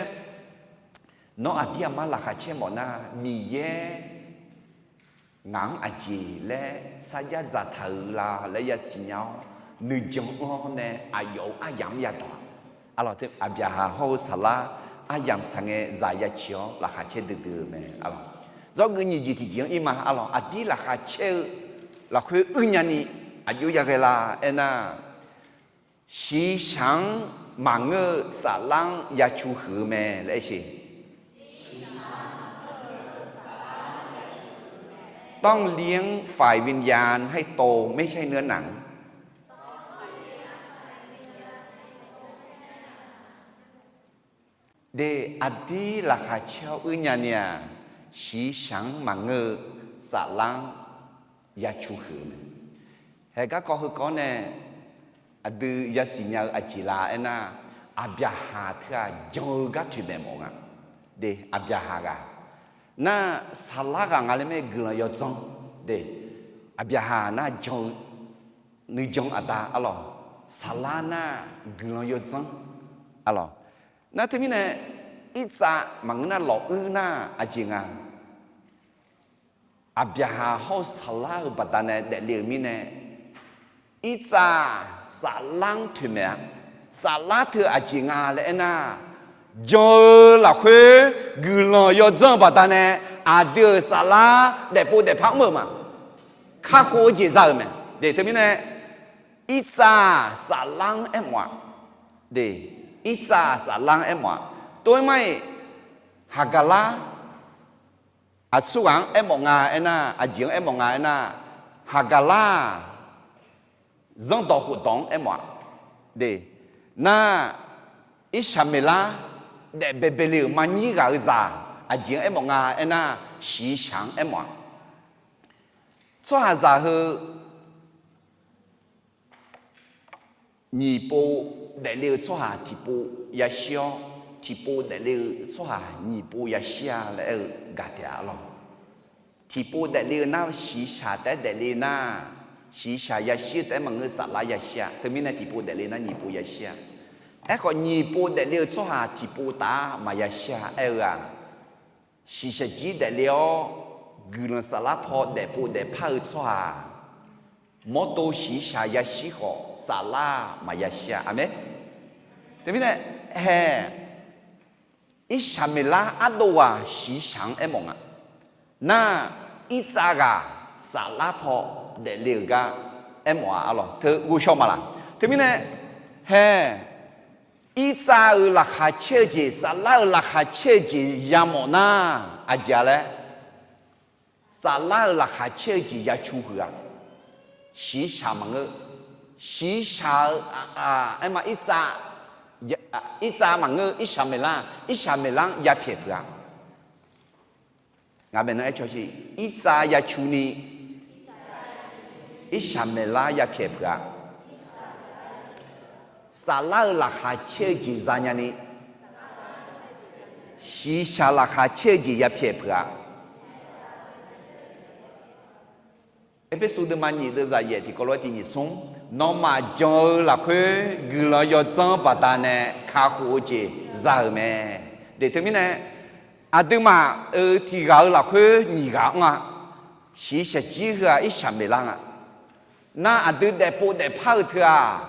Nawr aqdir aqmar laqkhaq caer mawf nar, Miqyaer ngaq-anr aqjeq laer sarjax dzaqtaq-euq la laer yasiq nya-awr, nuijan-anr nae aqyawf-euq aryamq-anr yadaq. Aqbyaqhaq hawr-eu Saqlar aryamq tsaq ngae zaq ya ciq-awr laqkhaq caer duidui-eu mae. Aqlawq, zawrgeuf nyiq jeq tiqjeq-anr ir ma. Aqlawq, aqdir laqkhaq caer-eu lafkhoer uir nyani aqjox ya ghae la aernar, shiqshaq-anr maqngeur-eu Saflar-anr ya cu huiq-eu mae laer aer sheq. ต้องเลี้ยงฝ่ายวิญญาณให้โต ไม่ใช่เนื้อหนัง De, aqdir laqkhaq caer-awr uir nyani-aq, shiqshaq-anr maqngeur-eu Saflar-anr ya cu huiq-eu mae. Haeq garkawv heukawv nae aqdui yasiq nya-eu aqjeq la aernar, Aqbyaqhaq teu-aq jan-eu gar toeqmaeq mawf nga. De, Aqbyaqhaq ghaq nar, Saflar ghaq nga laer mae guiqlanq yawdzanr. De, Aqbyaqhaq nar jan-eu nuijan aqda arlawq, Saflar nar guiqlanq yawdzanr arlawq. Nar teumirnae, Irtsav maqngeur nar lawq uir nar aqjeq nga. Aqbyaqhaq hawr-eu Saflar-euq baqdanae daefle-euq mirnae, Irtsav-aq Saflar-anr toeqmaeq-a. Saflar teu aqjeq nga laer aernar, jan-eu lafkhoer guiqlanq yawdzanr-eu baqdanae, aqdui-euq Saflar daefpov daefpar mr-euq ma. Kakhof-eu jeq za-euq mae. De, teumirnae, Irtsav-aq Saflar-anr aermawf-a. De, Irtsav-aq Saflar-anr aermawf-a. Tov-aer mar-iq, Haqgaqlar aqsurghaq-anr aermawf nga aernar, aqjeq-anr aermawf nga aernar, Haqgaqlar-aq zanrdawq khofdawq-anr aermawf-a. De, nar, Irsaqmeqlar daef baebae le-euq marnyir ghaq-eu zaq aqjeq-anr aermawf nga aernar, shiqshaq-anr aermawf-a. Tsawrhaqzaq heu nyiq pov daefle-eu tsawrhaq tiqpov yashir-awr, tiqpov daefle-eu tsawrhaq nyiq pov yashir-a laer aer-eu gaq taef-a arlawq. Tiqpov daefle-eu nar shiqshaq taef-aer daefle nar, shiqshaq yashir taef-aer maqngeur Saflar yashir-a. Teumirnae tiqpov daefle nar nyiq pov yashir-a. Aerkhawf nyiq pov daefle-eu tsawrhaq tiqpov taf-aer maqyashir-a aer-eu-aq, shiqshaq jir daefle-awr guiqlanq Saflar paw daefpov daefpar-eu tsawrhaq mawrdo shiqshaq yashir khawf Saflar maqyashir-a. Aqmeq. Teumirnae, hae, Irsaqmeqlar ardov ghaq shiqshaq-anr aermawf nga. Nar, Irtsav ghaq Saflar paw daefle-euq gar aermawf-a arlawq. Teu ghovshaw maqlaq. Teumirnae, hae, Irtsav-euq laqkhaq caer-eu jeq, Saflar-euq laqkhaq caer-eu jeq yamawf nar, aqjeq-a laer, Saflar-euq laqkhaq caer-eu jeq ya cu huiq-a. Shiqshaq maqngeur. Shiqshaq-eu, aerma, Irtsav maqngeur, Irsaqmeqlar, Irsaqmeqlar-anr ya pyaeq peuq-a. Ngaq baenan aer cawshiq, Irtsav ya cu ni Irsaqmeqlar ya pyaeq peuq-a. Saflar-euq laqkhaq caer-eu jeq zanya ni, shiqshaq laqkhaq caer-eu jeq ya pyaeq peuq-a. Erpersu deuvma nyiq deuvzaq yaef tiqkawv lof-aer tiq nyiq smr, nawmaf jan-eu lafkhoer guiqlanq yawdzanr baqdanae kakhof-eu jeq za-euq mae. De, teumirnae, aqduimaf-euq tiq ghaq-eu lafkhoer nyiq ghaq anr-a. Shiqshaq jir heu-aq Irsaqmeqlar nga. Nar aqdui daefpov daefpar-eu teu-aq,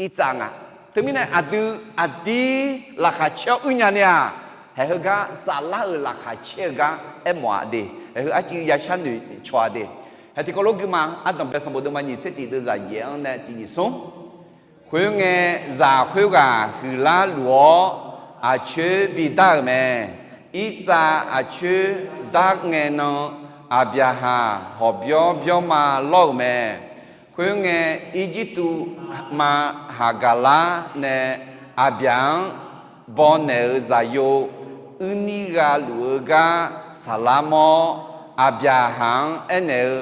Irtsav nga. Teumirnae aqdui aqdir laqkhaq caer-awr uirnya ni-aq, haeq heugar Saflar-euq laqkhaq caer-eu gar aermawf-a de. Haeq heu arcuiv yashar noeqcawq-a de. Haeq tiqkawv lof guima ardanqbae sanqbof deuvma nyiq tser tiq deuvzaq yaef-anr nae tiq nyiq smr. Khoerngae, zaq khoerghaq huiqlar luf-awr aqcoer bidar-euq mae. Irtsav aqcoer dar ngae nan, Aqbyaqhaq hawqbyawr byawrma lawr-euq mae. Khoerngae, Irjirtuv ma Haqgaqlar nae Aqbyaq-anr bawnaeq-eu zaqyo uirnir gha luf-eu gar saqlar mawr, Aqbyaqhaq-anr aernaeq-eu,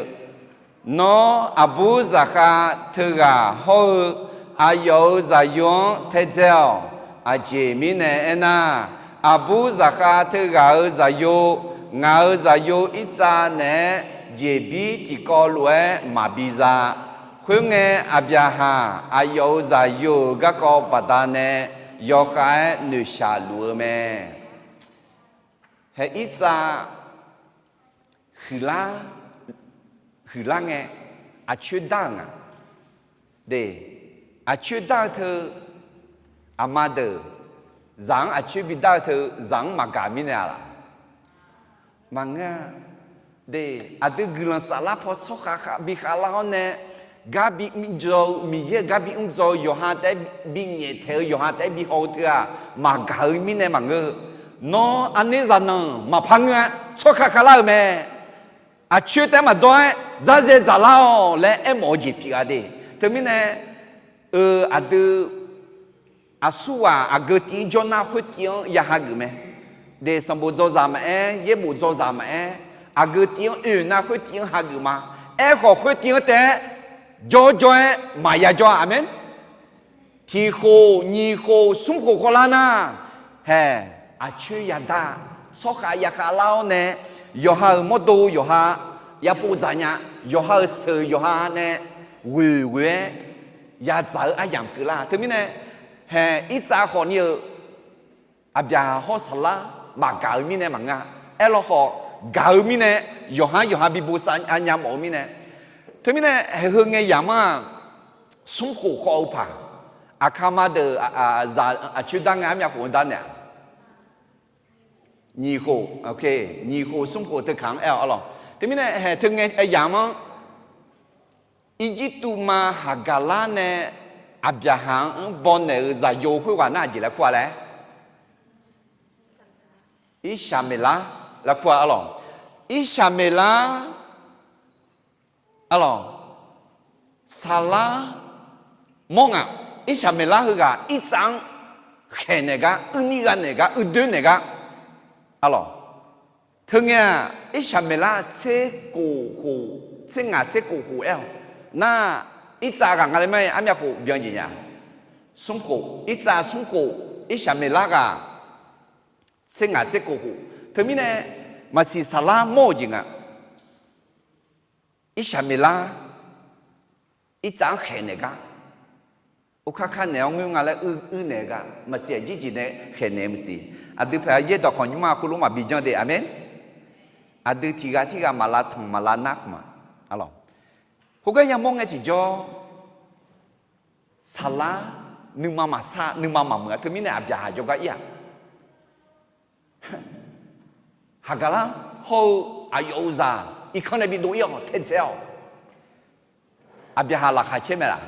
Nawr aqbur zaqkhav teughaq hawr-eu aqyawf-euq zaqyo-anr taedzae-awq. Aqjeq mirnae aernar, aqbur zaqkhav teughaq-euq zaqyo, ngaq-euq zaqyo Irtsav naeq-aer jeqbir tiqkawv lof-aer maqbi za. Khoerngae, Aqbyaqhaq aqyawf-euq zaqyo-euq garkawv baqdanae yawkhav-aer noeqshaq luf-eu mae. Haeq Irtsav huiqlar, huiqlar ngae, aqcoer dar-euq nga. De, aqcoer dar-eu teu, Aqma deuq zaq-anr aqcoer bidar-eu teu zaq-anr maqgaq mirnae-a laq? Maqngeur-a. De, aqdui guiqlanq saflar paw tsawrkhav khav bi khavlar-awr nae, gar bi mr dzaw-eu Miqyaer-euq gar bi mr dzaw-eu yawqha taef-aer bi nyaeftaeq-eu yawqha taef-aer bi haw-eu teu-aq, maqgaq-eu mirnae maqngeur-eu. Nawr aqner zaqnanq maqpar ngeur-a, tsawrkhav khavlar-euq mae. Aqcoer taef-aer maqdawr-aer dzarzae dzaqlar-awq laer aermawf-eu jeq pyeuf-a de. Teumirnae, eu, aqdui aqsurghaq aqgeu tiv-anr jawr nar khoertiv-anr ya hageuf mae. De, sanqbof dzawzaq maqaer, yaerbof dzawzaq maqaer, aqgeu tiv-anr oe nar khoertiv-anr hageuf ma. Aerkhawf khoertiv-anr taef-aer jawr jawr-aer maqya jawr-a. Aqmeq. Tiq khof, nyiq khof, smr khof khawvlar nar, haeq, aqcoer yadar, tsawrkhav ya khavlar-awr nae, yawqha-euq mawrdo yawqha yapov dzaq nya, yawqha-euq sheuq yawqha nae ghoeq ghoe-aer yadzaq-eu aryamq keuvlar. Teumirnae, haeq, irtsav khawfni-euq Aqbyaqhaq hawr saflar maqgaq-eu mirnae maqngeur-a. Aerlawkhawf, gaq-eu mirnae, yawqha yawqha bi bosav nya mawf-eu mirnae. Teumirnae, haeq heu ngae yamq-anr-aq, smr khof khawv-eu paq, aqkaqma deuq zaq aqcoer dar ngae armyav khof-anr dar naeq-a? Nyiq khof, nyiq khof smr khof teukaq-anr aer-awq arlawq. Teumirnae haeq teu ngae yamq-anr, Irjirtuv ma Haqgaqlar nae Aqbyaqhaq-anr bawnaeq-euq zaqyo khoerghaq nar aqjeq laer kur-a laer? Irsaqmeqlar laer kur-a arlawq. Irsaqmeqlar arlawq, saflar mawr ngaq. Irsaqmeqlar heughaq irtsav-anr khaeqnaeq gar, uirnir gha naeq gar, uirdoer naeq gar arlawq. Teungae-aq, Irsaqmeqlar tser kof khof, tser ngaq tser kof khof aer-awq. Nar, irtsav ghaq nga le ma-aer armyav khof byan jeq nya. Smr khof, irtsav smr khof, Irsaqmeqlar ghaq tser ngaq tser kof khof. Teumirnae, maqsiq saflar mawr-euq jeq nga. Irsaqmeqlar irtsav-anr khaeqnaeq gar, okar kar naeq-awr ngoer nga laer uir naeq-eu gar maqsiq, aqjir jeq nae khaeqnaeq-eu maqsiq. Aqdui paq-aer yaerdawq khawf nymrma khoerlof maqbi janr de. Aqmeq. Aqdui tiq ghaq tirghaq maqlav tanq maqlav nar khmq-aq, arlawq. Khoergar yamawr ngae tiqjawr, saflar nuima maqsar nuima maqmuiq-a. Teumirnae Aqbyaqhaq jawrgar ir-aq, Haqgaqlar hawr-eu aqyawf-euq zaq irkanr nae bi dov ir-awq, taedzae-awq. Aqbyaqhaq laqkhaq caer mae laf?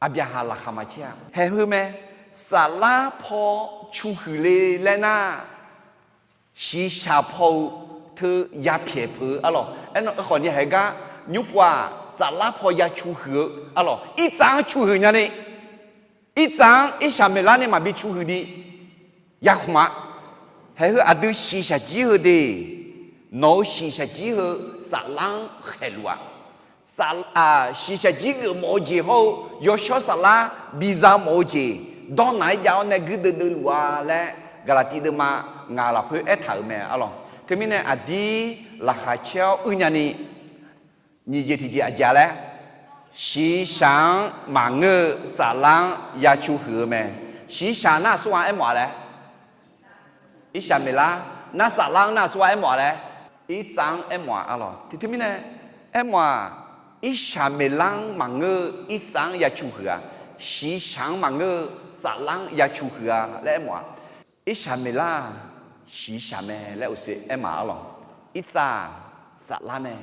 Aqbyaqhaq laqkhaq maqcaer-a. Haeq heu mae, saflar paw cuhuiq le laer nar, shiqshaq paw-eu teu yapyaeq peuq-eu arlawq. Aerkhawf ni haeq gar nymr pov-aq, saflar paw ya cuhuiq-eu arlawq, irtsav-anr cuhuiq nyani, irtsav-anr Irsaqmeqlar nae maqbi cuhuiq ni yakhmq-a. Haeq heu aqdui shiqshaq jir heu de, nawq-euq shiqshaq jir heu saflar-anr khaeqluf-aq, shiqshaq jir geufmawf-eu jeq hawr-eu yawshawr saflar biza mawf-eu jeq dawrnaq-aer jav-awr nae guirdeuv deuvluf-a laer Gaqlaqtiv deuvma ngaq lafkhoer aertaq-euq mae arlawq. Teumirnae aqdir laqkhaq caer-awr uir nyani, nyiq jeq tiqjeq aqjeq-a laer, shiqshaq-anr maqngeur-eu saflar-anr ya cuhuiq-eu mae. Shiqshaq nar aqsurghaq aermawf-a laer? Irsaqmeqlar. Nar saflar-anr nar aqsurghaq aermawf-a laer? Irtsav-anr aermawf-a arlawq. Tiqteumirnae aermawf-aq, Irsaqmeqlar-anr maqngeur-eu irtsav-anr ya cuhuiq-a, shiqshaq-anr maqngeur-eu saflar-anr ya cuhuiq-a laer aermawf-aq, Irsaqmeqlar-aq shiqshaq mae laer uqshoe aermawf-a arlawq. Irtsav-aq saflar mae.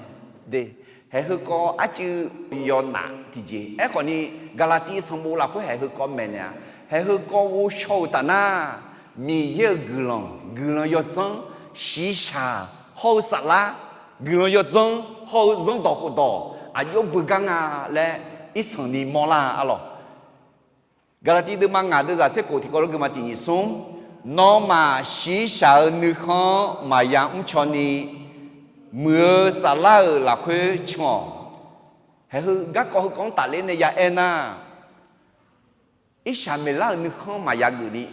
De, haeq heukawv arcuiv yawnaf tiqjeq. Aerkhawf ni, Gaqlaqtiv sanqbof lafkhoer haeq heukawv maeqnaeq-a. Haeq heukawv ghovshaw-euq taf nar, Miqyaer-euq guiqlanq, guiqlanq yawdzanr, shiqshaq hawr-eu saflar, guiqlanq yawdzanr hawr-eu zanrdawq khofdawq aqjox beugar nga laer irsanq ni mawrlar arlawq. Gaqlaqtiv deuvma ngaq deuvzaq tser khof tiqkawv lof geufma tiq nyiq smr, nawmaf shiqshaq-euq nuikhanr-anr maqya mrcaw ni, muiq-eu saflar-euq lafkhoer can-awq. Haeq heu garkawv heukawv-anr tafler nae ya aer nar, Irsaqmeqlar-euq nuikhanr maqya geuf ni,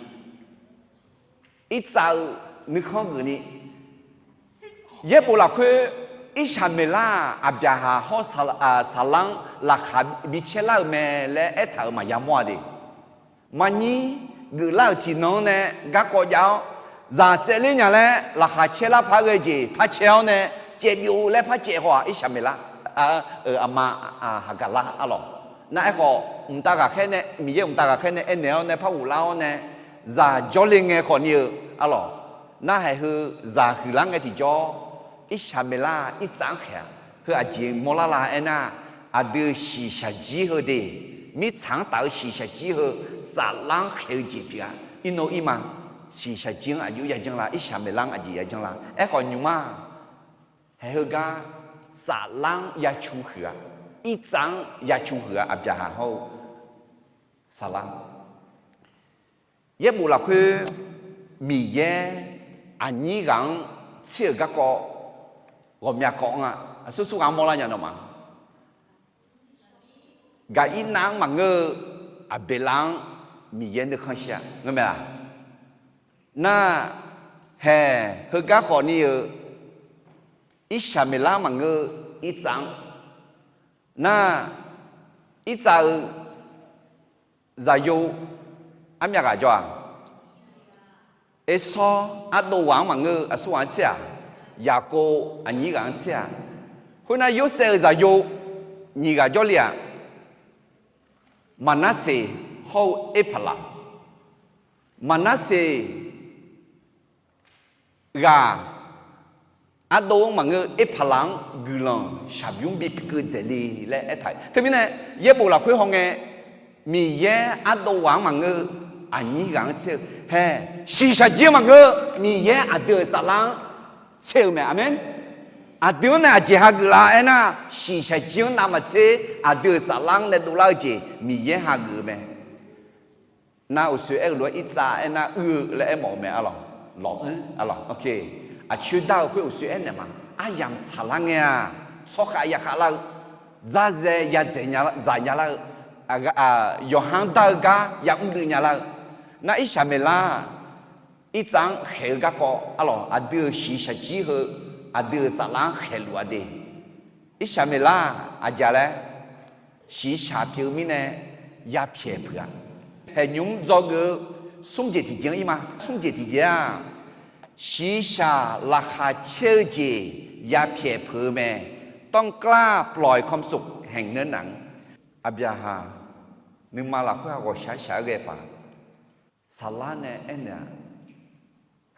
irtsav-eu nuikhanr geuf ni, yaerbof lafkhoer Irsaqmeqlar-aq Aqbyaqhaq hawr saqlar-anr laqkhaq bi caerlar-euq mae laer aertaq-euq maqya mawr-a de. Maqnyir geuflar-euq tiqnan-anr nae garkawv jav-awr, zaq tsaevler nya laer laqkhaq caerlar par ghae jeq par caer-awr nae, caevbyov laer par caev haw-aq Irsaqmeqlar, euq aqma Haqgaqlar arlawq. Nar aerkhawf, mqtav ghaqkhaer nae, Miqyaer mqtav ghaqkhaer nae aernaeq-awr nae par ghoflar-awr nae, zaq jawrle ngae khawfni-eu arlawq, narhaq heu zaq huiqlar ngae tiqjawr, Irsaqmeqlar-aq irtsav-anr khaeq-a. Heu aqjeq mawrlar la aernar, aqdui-euq shiqshaq jir heu de, mirtsaq-anr taf-eu shiqshaq jir heu, saflar-anr khaeq-eu jeq pyeuf-a. Irnov irma, shiqshaq jir-anr aqjox yajanr la, Irsaqmeqlar-anr aqjeq yajanr la. Aerkhawf nymq-ma, haeq heugar saflar-anr yacu huiq-a, irtsav-anr yacu huiq-a, Aqbyaqhaq hawr-eu saflar. Yaerbof lafkhoer Miqyaer aqnyir ghaq-anr tser-euq garkawv ghawqmya kawv-anr-a, aqsur sur ghaq-anr mawrlar nya nawmaf. Gaqirnav-anr maqngeur-eu Aqbeqlav-anr Miqyaer nuikhanr shir-a ngeur mae-a. Nar, haeq heugar khawfni-eu Irsaqmeqlar-anr maqngeur-eu irtsav-anr, nar, irtsav-eu zaqyo armyav ghaq jawr-aq, Ersawr ardov ghaq-anr maqngeur-eu aqsur ghaq-anr tser-aq, Yaqkov aqnyir ghaq-anr tser-aq, khoernar Yorsaev-euq zaqyo nyiq ghaq jawrle-aq, Maqnarseq hawr-eu Erpaqlaq. Maqnarseq ghaq ardov-anr maqngeur-eu Erpaqlaq-anr guiqlanq shaqbymr bi keuv dzaeq le laer aertaq. Teumirnae yaerbof lafkhoer hawngae, Miqyaer ardov ghaq-anr maqngeur-eu aqnyir ghaq-anr tser-eu, haeq shiqshaq jir-anr maqngeur-eu Miqyaer aqdui-euq saflar-anr tser-eu mae. Aqmeq. Aqdui-anr nae aqjeq hageuf la aernar, shiqshaq jir-anr navmaqtser aqdui-euq saflar-anr nae dovlar-eu jeq Miqyaer hageuf-eu mae. Nar uqshoe aer-eu lof-aer irtsav aernar uir-eu laer aermawf-eu mae arlawq. Lawq uir arlawq. Aqcoer dar-eu khoer uqshoe aernaeq ma. Aryamq tsaqlar ngae-aq, tsawrkhav yakhav lar-eu, dzarzae ya dzaq nya lar-eu, yawqha-anr dar-eu gar ya mr duiv nya lar-eu. Nar Irsaqmeqlar irtsav-anr khaeq-eu garkawv arlawq, aqdui-euq shiqshaq jir heu, aqdui-euq saflar-anr khaeqluf-a de. Irsaqmeqlar-aq aqjeq laer, shiqshaq pyeuf-eu mirnae yapyaeq peuq-a. Haeqnymr dzawgeuf-eu smr jeq tiqjeq-anr ir ma. Smr jeq tiqjeq-aq, shiqshaq laqkhaq caer-eu jeq yapyaeq peuq-eu mae. ต้องกล้าปล่อยความสุขแห่งเนื้อหนัง. Aqbyaqhaq nuima lafkhoer-aq ghawqshaq shaq-aer ghae paq. Saflar nae aernaeq-aq,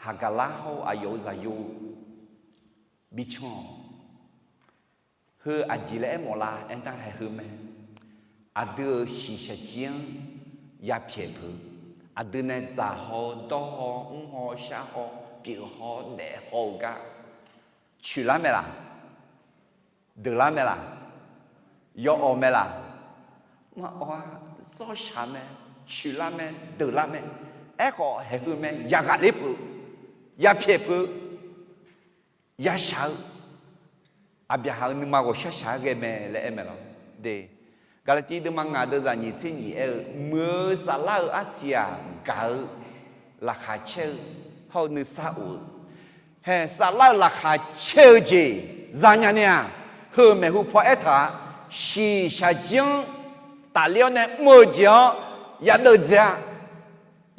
Haqgaqlar hawr-eu aqyawf-euq zaqyo bi can-awq. Heu aqjeq laer aermawf la aernar haeq heu mae. Aqdui-euq shiqshaq jir-anr yapyaeq peuq-eu, aqdui nae dzaq haw-awr dawr haw-awr mr haw-awr shar haw-awr pyeuf haw-awr daef haw-eu gar coeqlar mae laq? Deuqlar mae laq? Yawawq mae laq? Maqawr-a. Zawrshaq mae, coeqlar mae, deuqlar mae. Aerkhawf haeq heu mae, yaghaq ler peuq-eu, yapyaeq peuq-eu, yashaq-eu, Aqbyaqhaq-euq nuima ghawqshaq shaq-aer ghae mae laer aer mae lawr. De, Gaqlaqtiv deuvma ngaq deuvzaq nyiq tser nyiq aer-eu, muiq-eu saflar-euq arsiq-aq gaq-eu laqkhaq caer-eu hawr-eu nuisar of-eu, haeq saflar-euq laqkhaq caer-eu jeq zanya ni-aq, heu maeqhu paw aertaq-a. Shiqshaq jir-anr tafler-awr nae mr-eu jeq-anr yadeuv dzae-a,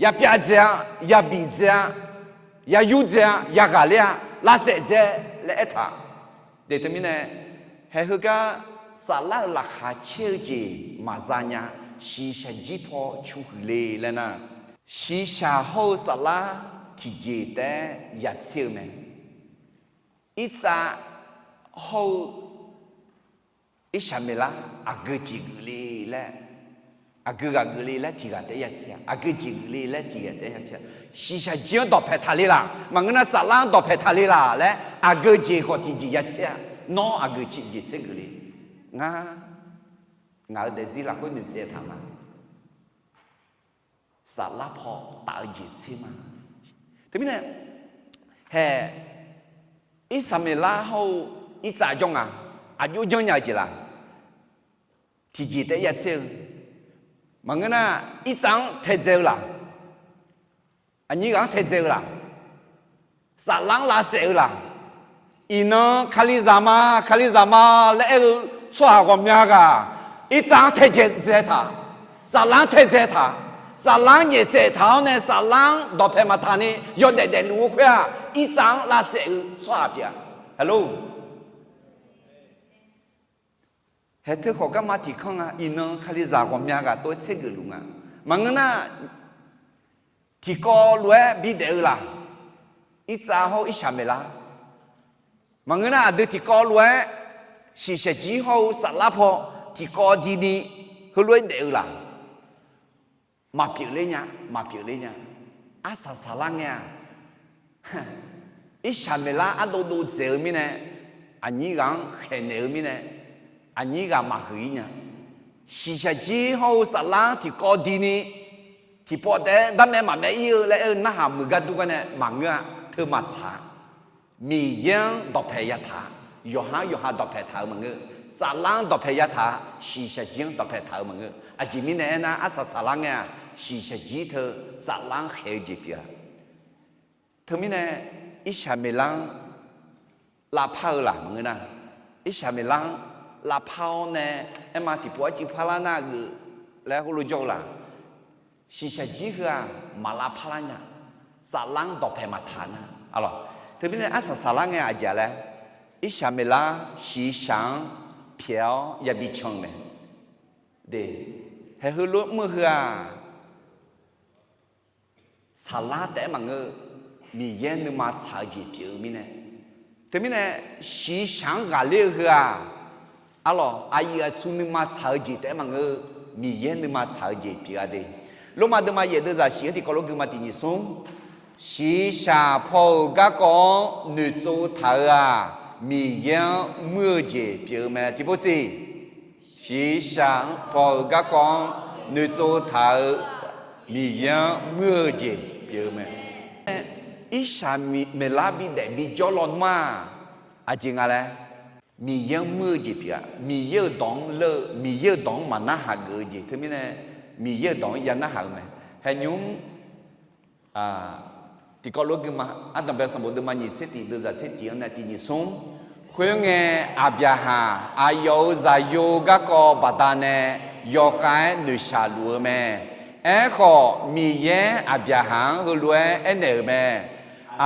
yapyav dzae-a, yabiq dzae-a, yayur dzae-a, yaghaq ler-a, lavsaef dzae laer aertaq. De teumirnae, haeq heugar saflar-euq laqkhaq caer-eu jeq maqza nya. Shiqshaq jir paw cu huiq le laer nar, shiqshaq hawr-eu saflar tiqjeq taef-aer yatser-eu mae. Irtsav hawr-eu Irsaqmeqlar aqgeu jeq geuf le laer, aqgeu ghaq geuf le laer tiq ghaq taef-aer yatser-a, aqgeu jeq geuf le laer tiq ghaq taef-aer yatser-a. Shiqshaq jir-anr dawqpae taqle laq, maqngeur nar saflar-anr dawqpae taqle laq laer aqgeu jeq khawf tiqjeq yatser-a. Nawr aqgeu jeq tser geuf le. Ngar, ngaq-euq daefzir lafkhoer noeqtsaev taq ma. Saflar paw taf-eu jeq tser ma. Teumirnae, haeq, Irsaqmeqlar hawr-eu Irtsav jawr nga, aqjox janrnya-eu jeq laq? Tiqjeq taef-aer yatser-eu, maqngeur nar, Irtsav-anr taedzae-eu laq? Aqnyir ghaq-anr taedzae-eu laq? Saflar-anr lavsaef-eu laq? Iqnan Kalizaq ma, Kalizaq ma laer aer-eu tsawrhaq ghawqmya ghaq, Irtsav-anr taedzae taq, saflar-anr taedzae taq, saflar-anr nyaefsaef taq-awr nae saflar-anr dawqpae maqtaq ni yawdaef daefluf-eu khoer-aq, Irtsav-anr lavsaef-eu tsawrhaq pyeuf-a. Hello. Haeq teu khawf garma tiq kanr nga, iqnan Kalizaq ghawqmya ghaq tov-aer tser geufluf nga. Maqngeur nar, tiqkawv lof-aer bidaef-eu laq? Irtsav hawr-eu Irsaqmeqlar. Maqngeur nar, aqdui tiqkawv lof-aer shiqshaq jir hawr-eu saflar paw tiqkawv dini heulof-aer daef-eu laq? Maqpyeuf ler nya, maqpyeuf ler nya. Arsaq saqlar ngae-aq, Irsaqmeqlar ardov dov dzaeq-eu mirnae, aqnyir ghaq-anr khaeqnaeq-eu mirnae, aqnyir ghaq maqhuiq-ir nya. Shiqshaq jir hawr-eu saflar-anr tiqkawv dini, tiqpawf taef-aer darmaev maqmaev ir-eu laer aer-eu narhaq muiq gar dur gar nae maqngeur-a. Teu maqtsaq-a. Miqyaer-anr dawqpaeq yataq-a. Yawqha-anr yawqha dawqpaeq taq-eu maqngeur. Saflar-anr dawqpaeq yataq-a. Shiqshaq jir-anr dawqpaeq taq-eu maqngeur. Aqjeq mirnae aernar, arsaq saqlar ngae-aq, shiqshaq jir teu saflar-anr khaeq-eu jeq pyeuf-a. Teumirnae, Irsaqmeqlar-anr lavpar-eu laq maqngeur nar, Irsaqmeqlar-anr lavpar-awr nae, aerma tiqpov arcuiv parlar nar geuf laer heulof jawr-eu laq? Shiqshaq jir heu-aq, maq lavpar lar nya. Saflar-anr dawqpaeq maqtaq nar, arlawq. Teumirnae arsaq saqlar ngae aqjeq-a laer, Irsaqmeqlar shiqshaq-anr pyaeq-awr yabi can-eu mae. De, haeq heulof mr-eu heu-aq, saqlar taef-aer maqngeur, Miqyaer nuima tsaq-eu jeq pyeuf-eu mirnae. Teumirnae, shiqshaq-anr ghaqler-eu heu-aq, arlawq, aqyuif aqtsu nuima tsaq-eu jeq taef-aer maqngeur, Miqyaer nuima tsaq-eu jeq pyeuf-a de. Lormav deuvma yaeq deuvzaq shif-anr tiqkawv lof guima tiq nyiq smr, shiqshaq paw-euq garkawv-anr noeqtsov taq-eu-aq, Miqyaer-anr muir-eu jeq pyeuf-eu mae. Tiqpov siq, shiqshaq paw-euq garkawv-anr noeqtsov taq-eu Miqyaer-anr muir-eu jeq pyeuf-eu mae. Irsaqmeqlar bidaef bijawr lawnmr-aq, aqjeq nga laer, Miqyaer-anr muir-eu jeq pyeuf-a. Miqyaer-euq dawq-anr leur-eu, Miqyaer-euq dawq-anr maqnarhaq geuf-eu jeq teumirnae, Miqyaer-euq dawq-anr yanarhaq-eu mae. Haeqnymr-mr, tiqkawv lof guima, ardanqbae sanqbof deuvma nyiq tser tiq deuvzaq tser tiq-anr nae tiq nyiq smr. Khoerngae, Aqbyaqhaq aqyawf-euq zaqyo garkawv baqdanae yawkhav-aer noeqshaq luf-eu mae. Aerkhawf, Miqyaer Aqbyaqhaq-anr heulof-aer aernaeq-euq mae.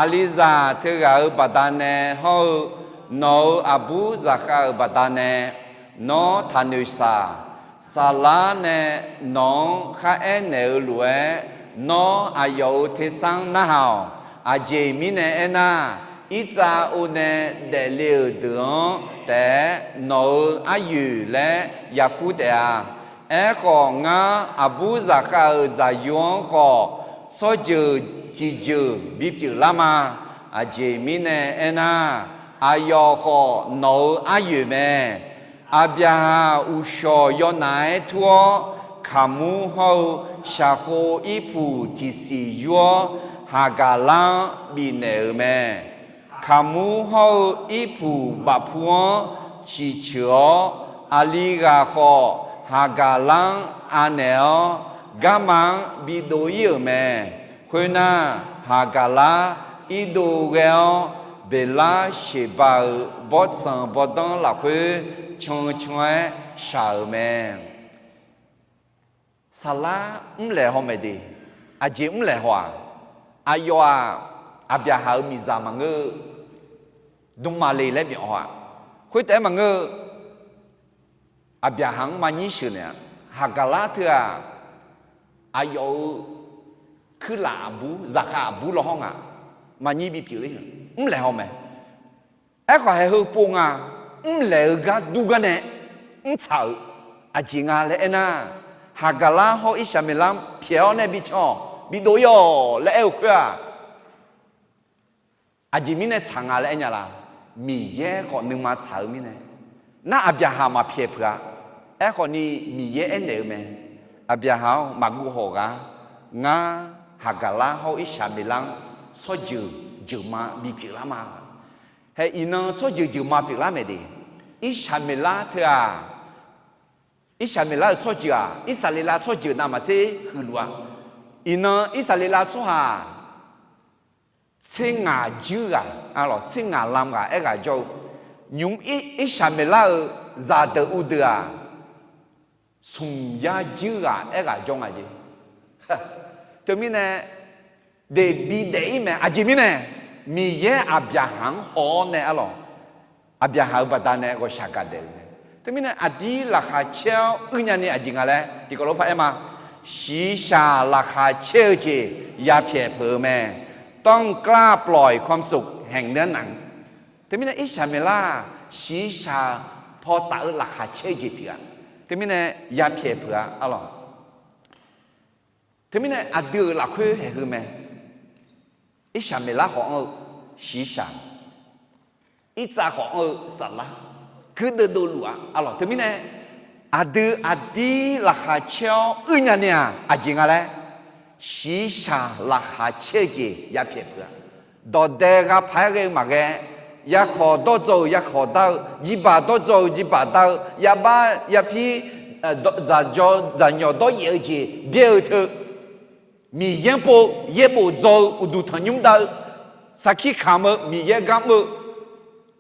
Aqlizaq teughaq-euq baqdanae hawr-eu, nawq-euq aqbur zaqkhav-euq baqdanae, nawr taqnoeq shaq. Saqlar nae nawq-anr kharaer naeq-eu lof-aer, nawr aqyawf-euq tersar-anr narhaq-awq. Aqjeq mirnae aernar, Irtsav-or nae daefle-euq deuq-anr taef-aer nawq-euq aryoeq laer yakur taef-a. Aerkhawf, ngar aqbur zaqkhav-euq zaqyo-anr khawf, tsawrjeuq tiqjeuq bipyeuf lar ma. Aqjeq mirnae aernar, aqyawf khawf nawq-euq aryoeq mae. Aqbyaqhaq uqshawq yawnaf-aer tur-awr, kaqmur hawr-eu shaqkhov irpuq tiqsiq yur-awr, Haqgaqlar-anr bifnaeq-euq mae. Kaqmur hawr-eu irpuq bafpu-anr ciqceuq-awr, aqli ghaq khawf Haqgaqlar-anr anaeq-awr, garma-anr bidov ir-euq mae. Khoernar, Haqgaqlar irdov ghae-awr, Beqlar Sheqbaq-euq bawrtsanq bawrdanr lafkhoer can can-aer shaq-euq mae. Saqlar mrlaeq haw mae de. Aqjeq mrlaeq haw-aq, aqyawf-aq, Aqbyaqhaq-euq miqzaq maqngeur-eu, dmqmaqle laer byaq haw-aq, khoertaef-aer maqngeur-eu, Aqbyaqhaq-anr maqnyir sheuqnaeq-a. Haqgaqlar teu-aq, aqyawf-euq kuirlaf aqbur, zaqkhav aqbur lawhawr nga. Maqnyir bipyeuf ler-eu, mrlaeq haw mae. Aerkhawf, haeq heu pov nga, mrlaeq-eu gar dur gar nae mrtsaq-euq aqjeq nga laer aernar, Haqgaqlar hawr Irsaqmeqlar pyaeq-awr nae bican-awq, bidov ir-awq laer aer-eu khoer-aq, aqjeq mirnae tsaq nga laer aer nya la? Miqyaer khawf nuima tsaq-eu mirnae. Nar Aqbyaqhaq maqpyaeq peuq-a. Aerkhawf ni Miqyaer aernaeq-eu mae. Aqbyaqhaq-awr, maqguv hawq ghaq. Ngar Haqgaqlar hawr Irsaqmeqlar-anr tsawrjeuq jeuqma bipyeuf lar ma. Hae iqnan tsawrjeuq jeuqma pyeuflar mae de. Irsaqmeqlar teu-aq, Irsaqmeqlar-euq tsawrjeuq-aq, Irsaqleqlav tsawrjeuq navmaqtser huiqluf-a. Iqnan Irsaqleqlav tsawrhaq tser ngaq juir ghaq, arlawq, tser ngaq lam ghaq aerghaq jawr-eu, nymq-mr Irsaqmeqlar-euq zaqdeuq uvdeuq-aq, smq yar juir ghaq aerghaq jawr nga jeq. Teumirnae, daeqbi daef-ir mae. Aqjeq mirnae, Miqyaer Aqbyaqhaq-anr haw-awr nae arlawq, Aqbyaqhaq-euq baqdanae ghawqshaq gaqdaeq-eu mae. Teumirnae aqdir laqkhaq caer-awr uir nyani aqjeq nga laer tiqkawv lof par aer ma. Shiqshaq laqkhaq caer-eu jeq yapyaeq peuq-eu mae. ต้องกล้าปล่อยความสุขแห่งเนื้อหนัง Teumirnae Irsaqmeqlar-aq shiqshaq paw taf-eu laqkhaq caer-eu jeq pyeuf-a. Teumirnae yapyaeq peuq-a arlawq. Teumirnae aqdui-euq lafkhoer haeq heu mae. Irsaqmeqlar khawf anr-eu shiqshaq, irtsav khawf anr-eu saflar, guirdeuv dovluf-a arlawq. Teumirnae aqdui aqdir laqkhaq caer-awr uir nyani-aq aqjeq nga laer, shiqshaq laqkhaq caer-eu jeq yapyaeq peuq-a. Dawqdae gha paq-aer ghae-eu maqghae, yarkhawq dawrdzaw-euq yarkhawq dar-eu, jirbaq dawrdzaw-euq jirbaq dar-eu, yabar yapir, dzaqdzawr dzaqnyawq dawryaef-eu jeq byaer-eu teu, Miqyaer-anr pov yaerbof dzaw-eu uqduq tanqnymr dav-eu, sarkir kamq-eu Miqyaer gar mr-eu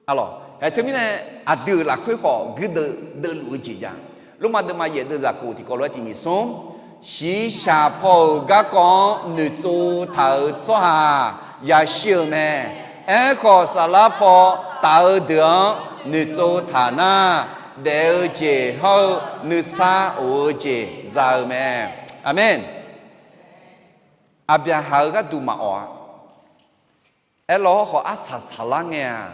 arlawq. Haeq teumirnae aqdui-euq lafkhoer khawf guirdeuv deuv luf-eu jeq jav. Lormav deuvma yaef deuv zaqkhof tiqkawv lof-aer tiq nyiq smr, shiqshaq paw-euq garkawv-anr noeqtsov taq-euq tsawrhaq yashir-eu mae. Aerkhawf saflar paw taf-eu deuq-anr noeqtsov taq nar, daef-eu jeq hawr-eu nuisar of-eu jeq za-eu mae. Aqmeq. Aqbyaqhaq-euq gharduq maqawf-a. Aerlawr hawrkhawf arsaq saqlar ngae-aq,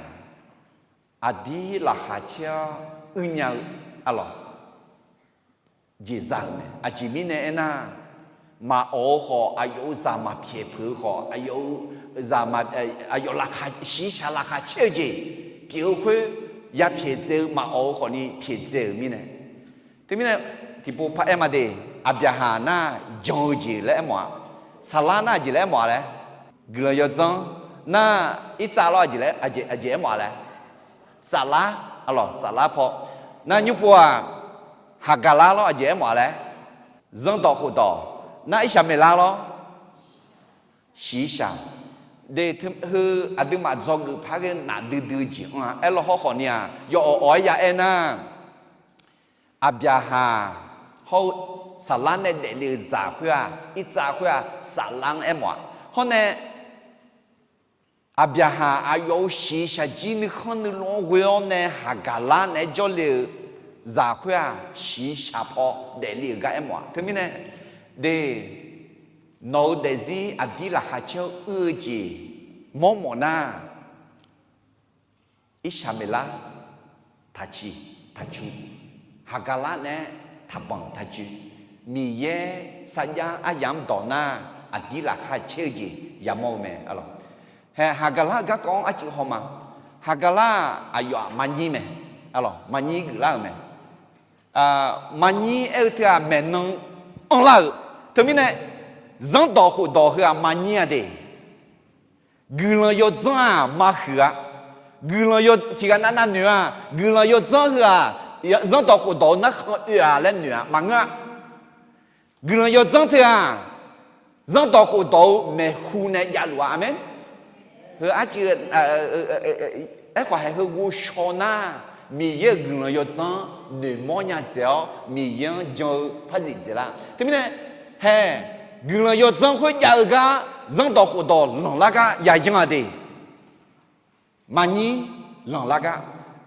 aqdir laqkhaq caer-awr uir nya-eu arlawq jeq za-euq mae. Aqjeq mirnae aernar, maqawf-eu khawf aqyawf-euq zaq maqpyaeq peuq-eu khawf, aqyawf-eu zaq, aqyawf laqkhaq shiqshaq laqkhaq caer-eu jeq pyeuf-eu khoer yapyaeq dzae-eu maqawf-eu khawfni pyaeq dzae-euq mirnae. Teumirnae tiqpov par aer ma de, Aqbyaqhaq nar jan-eu jeq laer aermawf-a. Saqlar nar aqjeq laer aermawf-a laer, guiqlanq yawdzanr nar irtsav lawr aqjeq aermawf-a laer, saflar, arlawq saflar paw nar nymr pov-aq, Haqgaqlar lawr aqjeq aermawf-a laer, zanrdawq khofdawq nar Irsaqmeqlar lawr shiqshaq de, heu aqduimaf dzawgeuf par ghae nafdui dui-eu jeq anr-a. Aerlawr hawrkhawf ni-aq yawawq awq-aer ya aer nar, Aqbyaqhaq hawr-eu saflar nae daefle-euq zaq khoer-aq, irtsav khoer-aq, saflar-anr aermawf-a. Hawr nae Aqbyaqhaq aqyawf-euq shiqshaq jir nuikhanr nuilov-anr ghoe-awr nae Haqgaqlar naeq-aer jawrle-euq zaq khoer-aq, shiqshaq paw daefle-euq gar aermawf-a. Teumirnae de, nawq-euq daefzir aqdir laqkhaq caer-awr uir-eu jeq mawr mawf nar, Irsaqmeqlar taqciq taqcu, Haqgaqlar naeq-aer taqbanq taqcu, Miqyaer sarjax aryamq-anr dawq nar, aqdir laqkhaq caer-eu jeq yamawr-eu mae arlawq. Haeq Haqgaqlar-euq garkawv-anr arcuiv haw ma. Haqgaqlar-aq aqyawf-aq maqnyir mae arlawq, maqnyir geuflar-euq mae. Maqnyir aer-eu teu-aq maeqnan anrlar-euq. Teumirnae zanrdawq khofdawq heu-aq maqnyir-a de. Guiqlanq yawdzanr-aq maqhuiq-a. Guiqlanq yaw tiqghaq navnav noeq-a. Guiqlanq yawdzanr heu-aq zanrdawq khofdawq-eu narkhan oe-a laer noeq-a maqngeur-a. Guiqlanq yawdzanr teu-aq zanrdawq khofdawq-eu maeqhu nae javluf-a. Aqmeq. Heu arcuiv aerkhawf haeq heu ghovshaw nar, Miqyaer-euq guiqlanq yawdzanr noeqmawr nya dzaeq-awr Miqyaer-anr jan-eu par zif dzaeqlar. Teumirnae haeq guiqlanq yawdzanr khoerjav-eu gar zanrdawq khofdawq lanqlar gar yayan-aq de. Maqnyir lanqlar gar.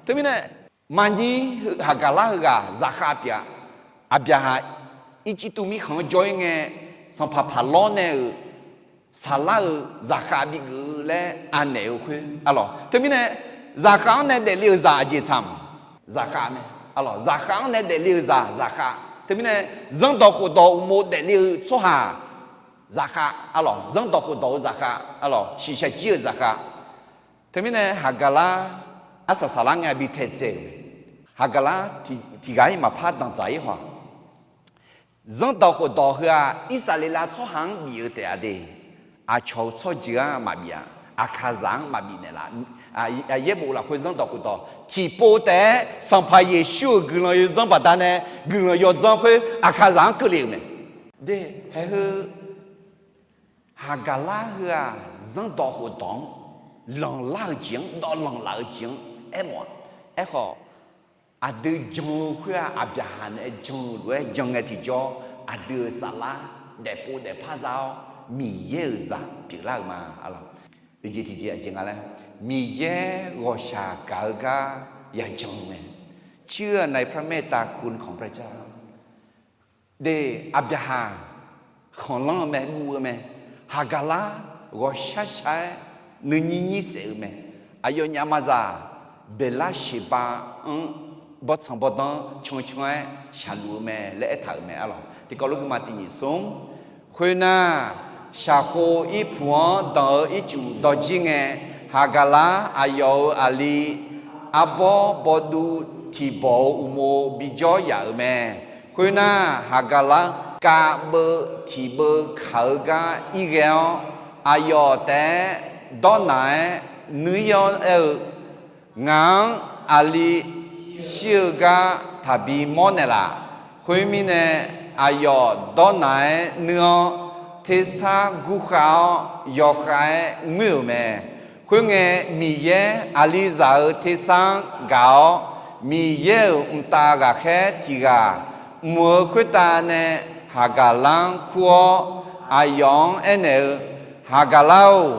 Teumirnae maqnyir Haqgaqlar heughaq zaqkhav pyeuf-a. Aqbyaqhaq Irjirtuv mirkhanq-anr jawr-ir ngae, sanqpaq Paqlawr nae-euq saqlar-euq zaqkhav bigeuf-eu laer anaeq-eu khoer arlawq. Teumirnae zaqkhav-anr nae daefle-euq zaq aqjeq tsaq-a? Zaqkhav mae arlawq. Zaqkhav-anr nae daefle-euq zaq zaqkhav. Teumirnae zanrdawq khofdawq uqmov daefle-eu tsawrhaq zaqkhav arlawq. Zanrdawq khofdawq-eu zaqkhav arlawq. Shiqshaq jir-euq zaqkhav. Teumirnae Haqgaqlar arsaq saqlar ngae bi taedzae-euq mae. Haqgaqlar tiqghaq-ir maqpar danqdzaq-ir haw-aq. Zanrdawq khofdawq heu-aq Irsaqleqlav tsawrhaq-anr bif-eu taef-a de. Aqcawq-eu tsawrjeuq-anr maqbif-a. Aqkaqzaq-anr maqbif naeqlaf. Yaerbof lafkhoer zanrdawq khofdawq tiqpov taef-aer Sanqpaq Yeqsur-euq guiqlanq yawdzanr baqdanae guiqlanq yawdzanr khoer Aqkaqzaq-anr keuvle-euq mae. De, haeq heu Haqgaqlar heu-aq zanrdawq khofdawq-anr lanqlar-eu jeq-anr dawvlanq laf-eu jeq-anr aermawf-a. Aerkhawf aqdui jan-eu khoer-aq Aqbyaqhaq nae jan-eu lof-aer jan ngae tiqjawr aqdui-euq saflar daefpov daefpar za-awr Miqyaer-euq zaq pyeuflar-euq ma. Oeq jeq tiqjeq aqjeq nga laer, Miqyaer ghawqshaq gaq-eu gar yajan-eu mae. เชื่อในพระเมตตาคุณของพระเจ้า De, Aqbyaqhaq khanqlanr-eu mae, guv-eu mae. Haqgaqlar ghawqshaq shaq-aer nuinyir nyir saef-eu mae. Aqyawfnyaf maqzaq Beqlar Sheqbav-anr bawrtsanq bawrdanr cancan-aer shaqluf-eu mae laer aertaq-euq mae arlawq. Tiqkawv lof guima tiq nyiq smr. Khoernar, shaqkhov irpuq-anr danq-eu ircuf dawrjir ngae, Haqgaqlar aqyawf-euq aqli arbawr bawduv tiq bawq-eu uqmov bijawr yaf-euq mae. Khoernar, Haqgaqlar kavbeuv tiq beuv kaq-eu gar irghae-awr, aqyawf taef-aer dawrnaq-aer nuir-awr aer-eu, Ngaq-anr aqli shir-eu gar taqbi mawrnaeq laf. Khoermirnae, aqyawf dawrnaq-aer nuir-awr, tersar gurkhav-awr yawkhav-aer ngoer-euq mae. Khoerngae, Miqyaer aqlizaq-euq tersar-anr gaq-awr, Miqyaer-euq mqtav ghaqkhaer tiq ghaq mq-eu khoertav nae Haqgaqlar-anr kur-awr, aqyawf-anr aernaeq-eu, Haqgaqlar-or,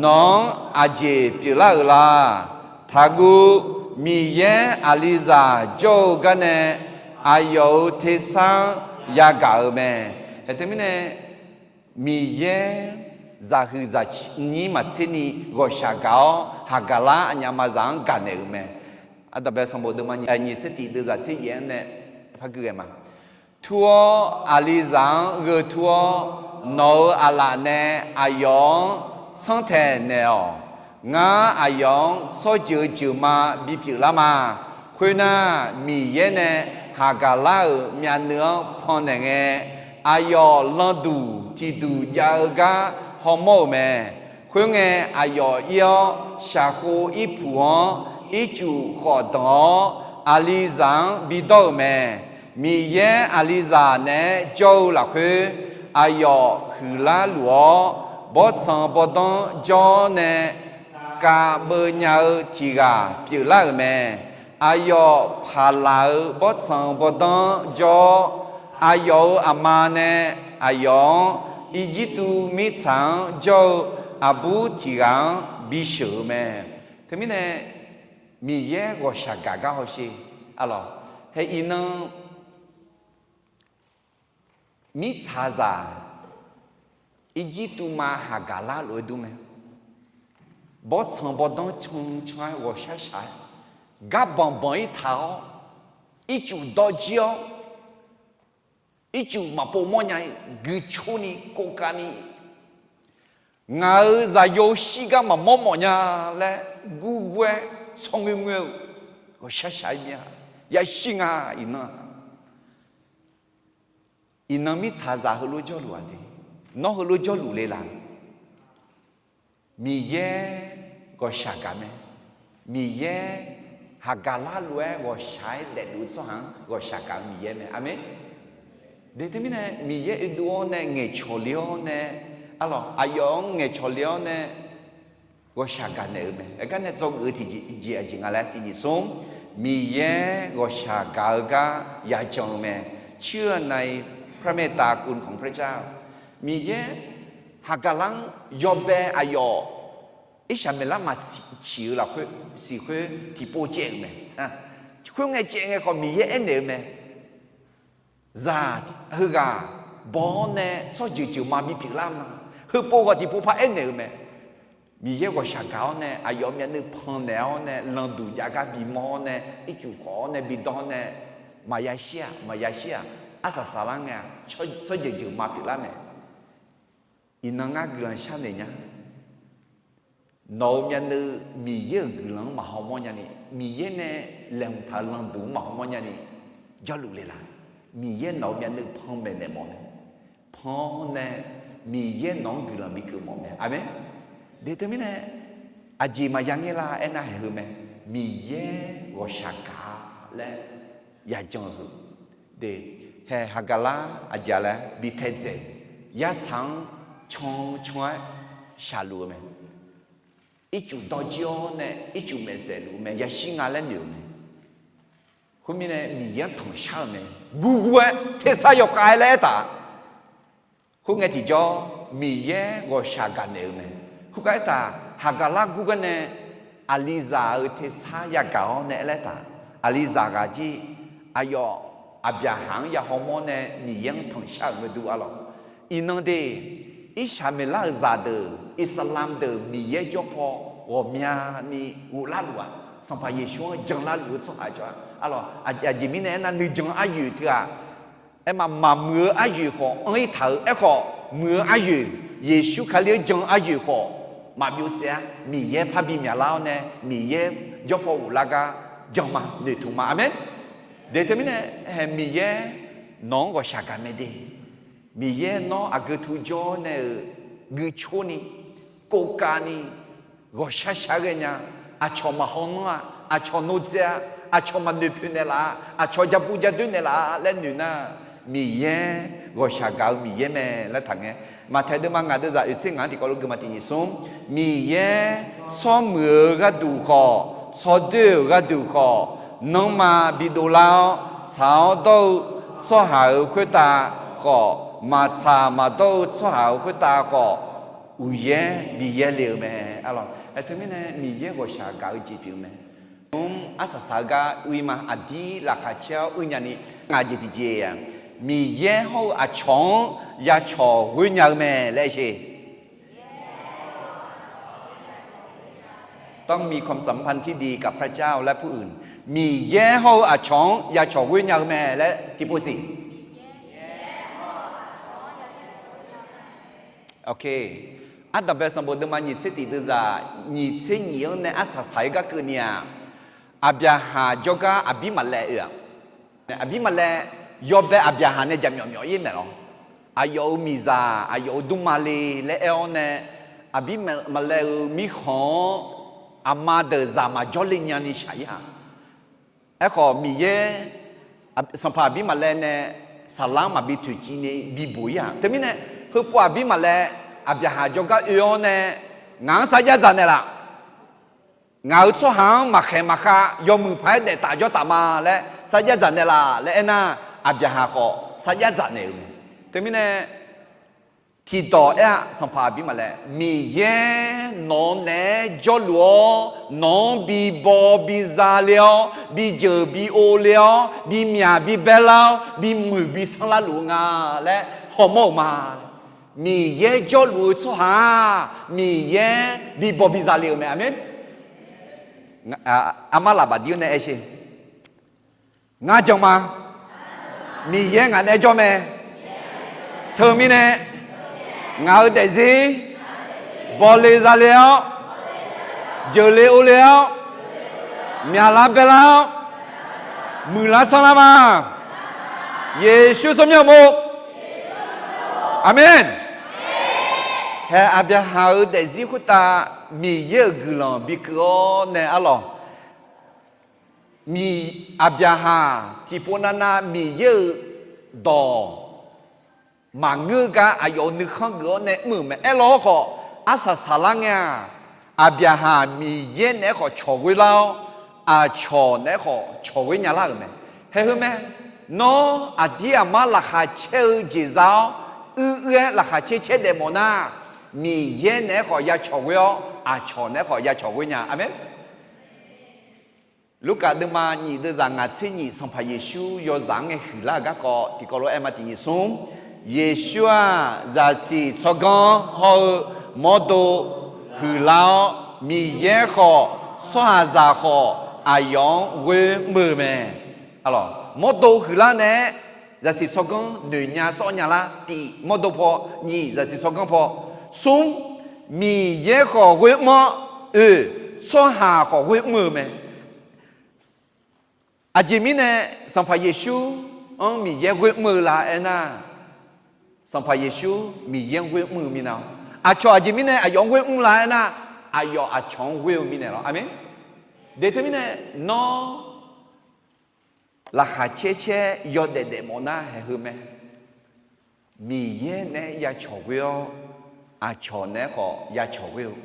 nawq-anr aqjeq pyeuflar-euq la? Taqguv. Miqyaer aqlizaq jawr-eu garnae aqyawf-euq tersar-anr yagaq-euq mae. Haeq teumirnae, Miqyaer zaqhuiq zaqnyir maqtser ni ghawqshaq gaq-awr, Haqgaqlar aqnyaf maqzaq-anr gaqnaeq-euq mae. Ardanqbae sanqbof deuvma nyiq tser tiq deuvzaq tser yaef-anr nae par gui ghae ma. Tur-awr, aqlizaq-anr gheu tur-awr, nawq-euq aqlaf nae aqyawf-anr sanrtaeq naeq-awq. Ngar aqyawf-anr tsawrjeuq jeuqma bipyeuf lar ma. Khoernar, Miqyaer nae Haqgaqlar-euq myavnuiv-anr pannaeq ngae, aqyawf landuq tiqduq jav-eu gar hawmawr-euq mae. Khoerngae, aqyawf ir-awr, shaqkhov irpuq-anr ircuf khawf danq-awr, aqlizaq-anr bidawr-euq mae. Miqyaer aqlizaq naeq-aer jawr-eu lafkhoer, aqyawf huiqlar luf-awr, bawrtsanq bawrdanr jawr nae kav beuv nya-eu tiq ghaq pyeuflar-euq mae. Aqyawf paqlaq-eu bawrtsanq bawrdanr jawr-awr, aqyawf-euq aqma nae aqyawf-anr Irjirtuv mirtsaq-anr jawr-eu aqbur tiq ghaq-anr bisheuq-eu mae. Teumirnae, Miqyaer ghawqshaq gaq gar hawsher. Arlawq, hae iqnan mirtsaqzaq Irjirtuv ma Haqgaqlar lof-aer dur mae. Bawrtsanq bawrdanr cancan-aer ghawqshaq shaq-aer, gar banq banq-ir taq-awr, ircuf dawrjir-awr, ircuf maqpov mawrnya ni guicoeni kovkavni, ngaq-euq zaqyo shirgar maqmawr mawf nya laer gurgur-aer tsawrngoer ngoer-eu ghawqshaq shaq-aer mir-a. Yashir nga iqnan. Iqnan mirtsaqzaq heulof jawrluf-aq de. Nawr heulof jawrluf le la? Miqyaer ghawqshaq gaq mae. Miqyaer Haqgaqlar lof-aer ghawqshaq-aer daefluf-eu tsawrhaq-anr ghawqshaq gaq-eu Miqyaer mae. Aqmeq. De teumirnae Miqyaer oedov-awr nae ngaeqcawq le-awr nae, arlawq, aqyawf-anr ngaeqcawq le-awr nae ghawqshaq gaqnaeq-eu mae. Aergar nae dzawgeuf-eu tiqjeq jeq aqjeq nga laer tiqjeq smr, Miqyaer ghawqshaq gaq-eu gar yajan-eu mae. เชื่อในพระเมตตาคุณของพระเจ้า Miqyaer Haqgaqlar-anr yawbae aqyawf Irsaqmeqlar maqciq-eu lafkhoer siq khoer tiqpov caev-euq mae. Khoerngae caev ngae khawf Miqyaer aernaeq-eu mae. Zaq heughaq baw-awr nae tsawrjeuq jeuqma bipyeuf lar ma. Heupov khawf tiqpov par aernaeq-eu mae. Miqyaer ghawqshaq gaq-awr nae aqyawf myavnuiv pannaeq-awr nae landuq jav gar bimawr-awr nae ircuf khawf-awr nae bidawr-awr nae maqya shir-aq maqya shir-aq arsaq saqlar ngae-aq tsawrjeuq jeuqma pyeuflar mae. Iqnan ngar guiqlanq sharnoeq nya. Nawq-euq myavnuiv Miqyaer-euq guiqlanq-anr maqhaw mawr nyani, Miqyaer nae laeqhmq taq-eu landuq-anr maqhaw mawr nyani, jawrluf le la? Miqyaer nawq-euq myavnuiv panmaeq naeq mawf mae. Pan-awr nae Miqyaer nawq-anr guiqlanq bikeuv mawf mae. Aqmeq. De teumirnae aqjeq maqya ngaer lar aernar haeq heu mae. Miqyaer ghawqshaq gaq laer yajan-eu heu. De, hae Haqgaqlar aqjeq laer bi taedzaeq, yarsaq-anr cancan-aer shaqluf-eu mae. Ircuf dawrjir-awr nae ircuf maeqsaef luf-eu mae, yashir nga laer noeq-euq mae. Khoermirnae Miqyaer-anr tanqshar-eu mae. Gurgur-aer tersar yawkhav-aer laer aertaq. Khoerngae tiqjawr Miqyaer ghawqshaq gaqnaeq-eu mae. Khoergar aertaq, Haqgaqlar gurgar nae aqlizaq-euq tersar yagaq-awr nae aer laer taq. Aqlizaq ghaq jir, aqyawf Aqbyaqhaq-anr ya hawmawr nae Miqyaer-anr tanqshar-euq ngeur dur arlawq. Iqnan de, Irsaqmeqlar-euq zaqdeuq, Iqsaqlamq deuq Miqyaer jawr paw ghawqmyani ghoflar luf-aq, Sanqpaq Yeqsur-anr janlar luf-eu tsawrhaq jawr-a arlawq. Aq, aqjeq mirnae aernar, nuijan aryoeq teughaq aerma, maqmuiq-eu aryoeq khawf anr-ir taq-eu. Aerkhawf, muiq-eu aryoeq, Yeqsur Kali-anr jan-eu aryoeq khawf maqbyov tsaev-ar. Miqyaer parbi myaqlar-awr nae, Miqyaer jawr paw ghoflar gar jan ma, noeqtmq ma. Aqmeq. De teumirnae, hae Miqyaer nawq-anr ghawqshaq gaq mae de. Miqyaer nawr aqgeu tu jawr nae-euq guicor ni, kovkav ni, ghawqshaq shaq ghae nya, aqcawq maqhaw nanr-a, aqcawq nodzae-a, aqcawq maqnoeq poeq naeqlaf-a, aqcawq ja bu ja doer naeqlaf-a laer noeq nar, Miqyaer ghawqshaq gaq-eu Miqyaer mae laer taqngae. Maqtaeq deuvma ngaq deuvzaq oeq tser ngaq-anr tiqkawv lof geuma tiq nyiq smr. Miqyaer tsawrmuiq-eu gharduq khawf, tsawrdoer-euq gharduq khawf, nanrma bidov lar-awr, tsaq-awr dawr-eu tsawrhaq-euq khoertav khawf, maqtsaq maqdawr-eu tsawrhaq-euq khoertav khawf, uqyaer bi yaer le-eu mae. Arlawq, aer teumirnae Miqyaer ghawqshaq gaq-eu jeq pyeuf-eu mae. Mr, arsaq saq-eu gar uir ma, aqdir laqkhaq caer-awr uir nyani, ngaq jeq tiqjeq-aq, Miqyaer hawr-eu aqcawq-anr ya cawq ghoer nya-eu mae laer sher. ต้องมีความสัมพันธ์ที่ดีกับพระเจ้าและผู้อื่น Miqyaer hawr-eu aqcawq-anr ya cawq ghoer nya-eu mae laer tiqpov siq. Ardanqbae sanqbof deuvma nyiq tser tiq deuvzaq nyiq tser nyiq-anr nae arsaq saq-ir gar keuvni-aq, Aqbyaqhaq jawrgar Aqbirmaqlaev oe-aq, Aqbirmaqlaev yawbae Aqbyaqhaq nae jaqmyawf myawf-ir maeq lawr. Aqyawf-euq miqzaq, aqyawf-euq dmrma le laer aer-awr nae, Aqbirmaqlaev-euq mirkhanq-anr aqma deuq zaq maqjawr le nyani shaq-ir-aq. Aerkhawf, Miqyaer, Sanqpaq Aqbirmaqlaev nae saqlar-anr maqbi toeqciv ni bibuq-ir-aq. Teumirnae, heupov Aqbirmaqlaev Aqbyaqhaq jawrgar oe-awr nae, ngaq-anr sarjax dzaq naeqlaf. Ngaq-euq tsawrhaq-anr maqkhaeq maqkhav yawmuiq paq-aer daef taf jawr taf ma laer sarjax dzaq naeqlaf laer aernar, Aqbyaqhaq khawf sarjax dzaq naeq-euq mae. Teumirnae, tiqdawq aer-aq, Sanqpaq Aqbirmaqlaev, Miqyaer nawq-anr naeq-aer jawrluf-awr, nawq-anr bi baw bi za le-awr, bi jeuq bi ov le-awr, bi myaq bi baerlar-awr, bi muiq bi sanrlar luf-eu nga laer hawmawr-euq ma. Miqyaer jawrluf-eu tsawrhaq-aq, Miqyaer bi baw bi za le-euq mae. Aqmeq. Armar lafbaf dir-awr nae aer sher. Ngar jan ma. Miqyaer ngaq nae jawr mae. Teumirnae, ngaq-euq daefzir bawle zale-awr, jeuqle ovle-awr, myaqlar baerlar-awr, muiqlar sanrlar ma. Yeqsur tsawrmyanr mawr. Aqmeq. Hae Aqbyaqhaq-euq daefzir khoertav Miqyaer-euq guiqlanq bikeuv-awr nae arlawq. Miq, Aqbyaqhaq tiqpov navnav Miqyaer-euq dawq maqngeur gar aqyawf-euq nuikhanr geuf-awr nae mr-euq mae. Aerlaw-awr khawf, arsaq saqlar ngae-aq, Aqbyaqhaq Miqyaer naeq-aer khawf cawq ghoer lar-awr, aqcawq naeq-aer khawf cawq ghoer nya lar-euq mae. Hae heu mae, nawr aqdir aqmar laqkhaq caer-eu jeq za-awr, uir uir-aer laqkhaq caer caer daef mawf nar, Miqyaer naeq-aer khawf ya cawq ghoer-awr, aqcawq naeq-aer khawf ya cawq ghoer nya. Aqmeq. Lurkaf deuvma nyiq deuvzaq ngaq tser nyiq Sanqpaq Yeqsur yawzaq-anr ngae huiqlar-euq garkawv tiqkawv lof-aer aer ma tiq nyiq smr. Yeqsur-aq, zaqsiq tsawrganr hawr-eu mawrdo huiqlar-awr, Miqyaer khawf, tsawrhaqzaq khawf, aqyawf-anr ghoer mr-eu mae. Mawrdo huiqlar nae-aer, zaqsiq tsawrganr noeq nya sawr nya lar. Tiq, mawrdo paw. Nyiq, zaqsiq tsawrganr paw. Smr, Miqyaer khawf ghoer mr-awr, oe, tsawrhaq khawf ghoer mr-eu mae. Aqjeq mirnae Sanqpaq Yeqsur-anr Miqyaer ghoer mr-eu la aernar, Sanqpaq Yeqsur Miqyaer-anr ghoer mr-eu minav-awr, aqcawq aqjeq mirnae aqyawf-anr ghoer mr la aernar, aqyawf aqcawq-anr ghoer-eu mirnae lawr. Aqmeq. De teumirnae nawr laqkhaq caer caer yawdaef daef mawf nar hae heu mae. Miqyaer naeq-aer ya cawq ghoer-awr, aqcawq naeq-aer khawf ya cawq ghoer-eu.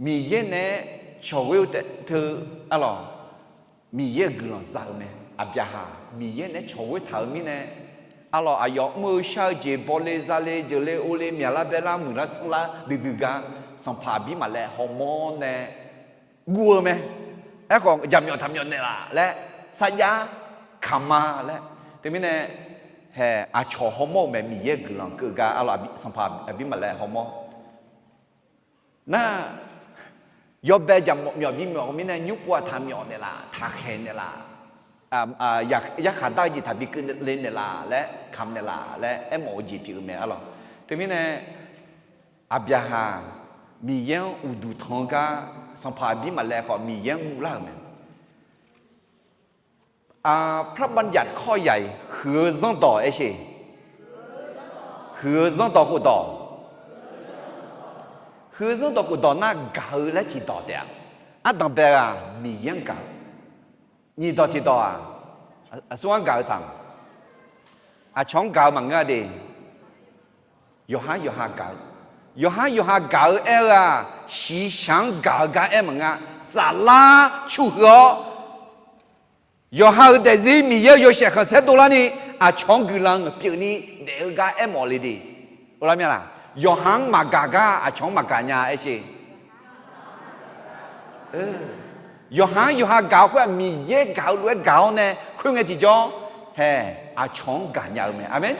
Miqyaer naeq-aer cawq ghoer-eu taef teu arlawq, Miqyaer-euq guiqlanq za-eu mae. Aqbyaqhaq Miqyaer naeq-aer cawq ghoer taq-euq mirnae, arlawq aqyawf mr-eu shar-eu jeq bawle zale jeuqle ovle myaqlar baerlar muiqlar sanrlar duidui gar, sanqpaq Aqbirmaqlaev hawmawr nae guv-eu mae. Aerkhawf jaqmyawf taqmyawf naeqlaf laer, sarjax kamq-a laer. Teumirnae, haeq aqcawq hawmawr-euq mae, Miqyaer guiqlanq keuv gar arlawq, Sanqpaq Aqbirmaqlaev hawmawr nar, yawbae jaqmyawf bimyawf-eu mirnae, nymrpov-aq taqmyawf naeqlaf, taqkhaeq naeqlaf, yarkhaq dar-eu jeq taqbi keuvle naeqlaf laer, kamq naeqlaf laer aermawf-eu jeq pyeuf-eu mae arlawq. Teumirnae, Aqbyaqhaq Miqyaer-anr uqduq tanq-eu gar, Sanqpaq Aqbirmaqlaev khawf Miqyaer-anr guvlar-euq mae. พระบัญญัติข้อใหญ่ huiq-eu zanrdawq aersheq. Huiq-eu zanrdawq khofdawq. Huiq-eu zanrdawq khofdawq nar gaq-eu laer tiqdawq taef-a. Ardanqbae-aq Miqyaer-anr gaq-eu. Nyiqdawq tiqdawq-aq, aqsur-anr gaq-eu tsaq. Aqcawq-anr gaq-eu maqngeur-a de. Yawqhar yawqha gaq-eu, yawqhar yawqha gaq-eu aer-eu-aq, shiqshaq-anr gaq-eu gar aer maqnga. Saflar cuhuiq-awr, yawqha-euq daefzir Miqyaer-euq yawshaef khanqsaer dovlarni, aqcawq-anr guiqlanq pyeufni daef-eu gar aermawf le de. Or lar mya laq? Yawqha-anr maqgaq gar aqcawq-anr maqgaq nya aersheq. Yawqha-anr yawqha gaq-eu khoer-aq, Miqyaer gaq-eu lof-aer gaq-awr nae khoerngae tiqjawr, haeq aqcawq-anr gaqnya-eu mae. Aqmeq.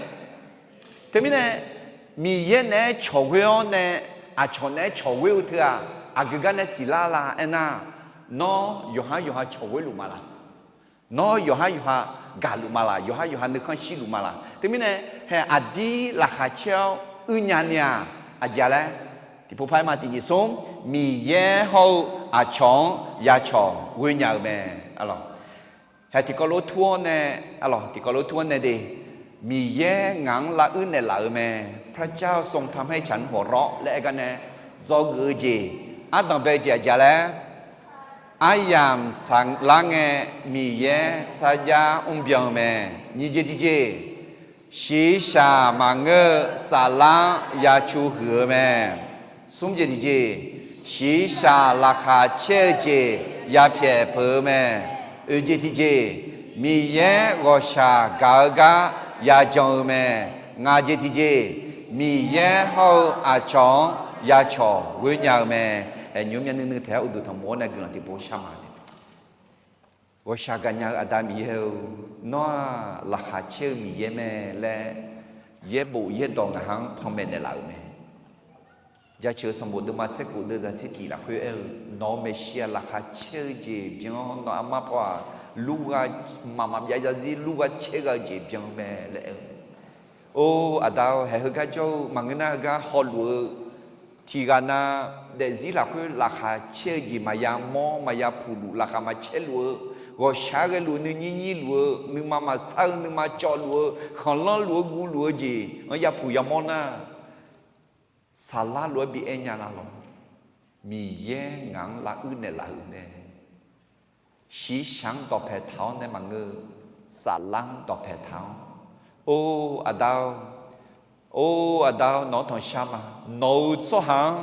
Teumirnae, Miqyaer naeq-aer cawqghoer-awr nae, aqcawq naeq-aer cawqghoer-eu teu-aq, aqgeu gar nae siqlar la aernar, nawr yawqhar yawqha cawqghoer luf ma laq? Nawr yawqhar yawqha gaqluf ma laq? Yawqhar yawqha nuikhanr shirluf ma laq? Teumirnae, haeq aqdir laqkhaq caer-awr uirnya ni-aq, aqjeq-a laer, tiqpov par-aer ma tiqnyif smr, Miqyaer hawr-eu aqcawq-anr yacawq ghoenya-eu mae. Haeq tiqkawv lof tur-awr nae, tiqkawv lof tur-awr nae de, Miqyaer ngaq-anr laruir naeqlaf-euq mae. พระเจ้าทรงทำให้ฉันหัวเราะ laer aer gar nae dzawgeuf-eu jeq, ardanqbae-eu jeq aqjeq-a laer, aryamq tsaqlar ngae Miqyaer sarjax mrbyan-eu mae. Nyiq jeq tiqjeq, shiqshaq maqngeur-eu saflar-anr yacu huiq-eu mae. Smr jeq tiqjeq, shiqshaq laqkhaq caer-eu jeq yapyaeq peuq-eu mae. Oeq jeq tiqjeq, Miqyaer ghawqshaq gaq-eu gar yajan-eu mae. Ngaq jeq tiqjeq, Miqyaer hawr-eu aqcawq-anr yacawq ghoenya-eu mae. Haeq nymr myav nuiv nuiv taeq-aer uqduq tanqmof-awr nae guiqlanq tiqpov shar ma de. Ghawqshaq gaqnya-eu Aqda Miqyaer-eu, nawr-aq laqkhaq caer-eu Miqyaer mae laer, yaerbof yaerdawq ngaq-anr panmaeq naeqlaf-euq mae. Jaceuq sanqbof deuvma tser khof deuv zaq tser tiq lafkhoer aer-eu, nawq-euq maeqshi-aq laqkhaq caer-eu jeq byan-awr, nawq-euq armar paw-aq lurgha mqmaq maqbyav zarzir lurgha caer gha-eu jeq byan mae laer aer-eu. Or Aqda-or, haeq heugar jawr-eu maqngeur nar heugar hawluf-eu tiqghaq nav daefzir lafkhoer laqkhaq caer-eu jeq maqya mawr maqya puqluf, laqkhaq maqcaer luf-eu, ghawqshaq-aer ghaeluf-eu, nuinyir nyirluf-eu, nuima maqsar-eu, nuima cawvluf-eu, khanqlanr luf-eu, guvluf-eu jeq-anr yapuq yamawr nar, saflar lof-aer bi aer nya la lawq. Miqyaer ngaq-anr laruir naeqlaf-euq mae. Shiqshaq-anr dawqpae taq-awr nae maqngeur, saflar-anr dawqpae taq-awr, Or Aqda-or, Or Aqda-or, nawq-anr tanqshar ma. Nawq-euq tsawrhaq-anr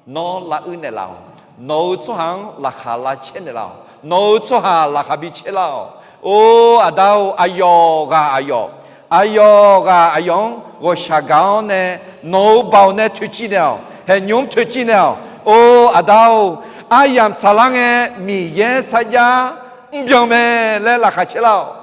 nawr laruir naeqlaf-awq. Nawq-euq tsawrhaq-anr laqkhaq lavcaer naeqlaf-awq. Nawq-euq tsawrhaq laqkhaq bi caer lar-awq. Or Aqda-or, aqyawf ghaq aqyawf, aqyawf ghaq aqyawf-anr ghawqshaq gaq-awr nae, nawq-euq baoq nae toeqciv naeq-awq. Haeqnymr toeqciv naeq-awq. Or Aqda-or, aryamq tsaqlar ngae Miqyaer sarjax mrbyan mae laer laqkhaq caer lar-awq.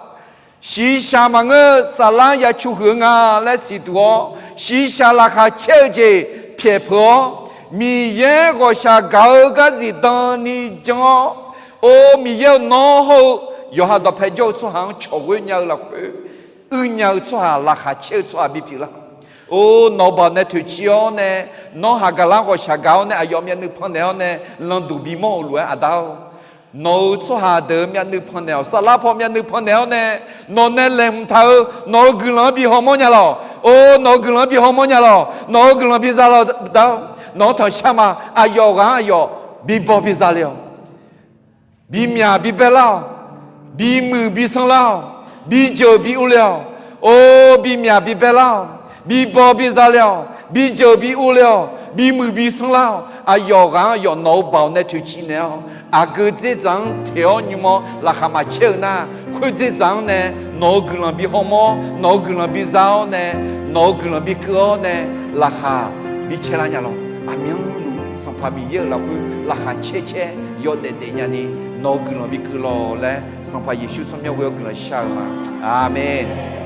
Shiqshaq maqngeur saflar yacu huiq-eu nga laer siqduq-awr, shiqshaq laqkhaq caer-eu jeq pyaeq peuq-awr, Miqyaer ghawqshaq gaq-eu gar zifdan ni jan-awr, Or Miqyaer-eu, nawr hawr-eu yawqha dawqpae jawr-eu tsawrhaq-anr cawqghoer nya-eu lafkhoer uir nya-eu tsawrhaq, laqkhaq caer-eu tsawrhaq bipyeuf lar. Or nawq-euq baoq nae toeqciv-awr nae, nawr haq gaqlar ghawqshaq gaq-awr nae, aqyawf myavnuiv pannaeq-awr nae landuq bimawr-euq lof-aer Aqda-or, nawq-euq tsawrhaq deuq-euq myavnuiv pannaeq-awq. Saflar paw myavnuiv pannaeq-awr nae, nawq nae laeqhmq taq-eu nawq-euq guiqlanq-anr bi hawmawr nya lawq. Or nawq-euq guiqlanq-anr bi hawmawr nya lawq. Nawq-euq guiqlanq bi za lawq Aqda-or. Nawq-anr tanqshar ma. Aqyawf ghaq-anr aqyawf bi baw bi za le-awq. Bimyaq bibae lar-awq. Bimuiq bisanr lar-awq. Bijeuq bi urle-awq. Or bimyaq bibae lar-awq. Bibaw biza le-awq. Bijeuq bi urle-awq. Bimuiq bisanr lar-awq. Aqyawf ghaq-anr aqyawf nawq-euq baoq nae toeqciv naeq-awr, aqgeu dzerdzaq-anr teq-awr nymr-awr laqkhaq maqcaer-eu nar, khoer dzerdzaq-anr nae nawq-euq guiqlanq bi hawmawr, nawq-euq guiqlanq bi za-awr nae, nawq-euq guiqlanq bi keuv-awr nae, laqkhaq bi caer lar nya lawq. Aqmyanluf Sanqpaq Miqyaer-euq lafkhoer laqkhaq caer caer yawdaef daef nyani, Nawq-euq guiqlanq bikeuv lawq laer, Sanqpaq Yeqsur tsawrmyanr ghoe-awr guiqlanq shar-eu ma. Aqmeq.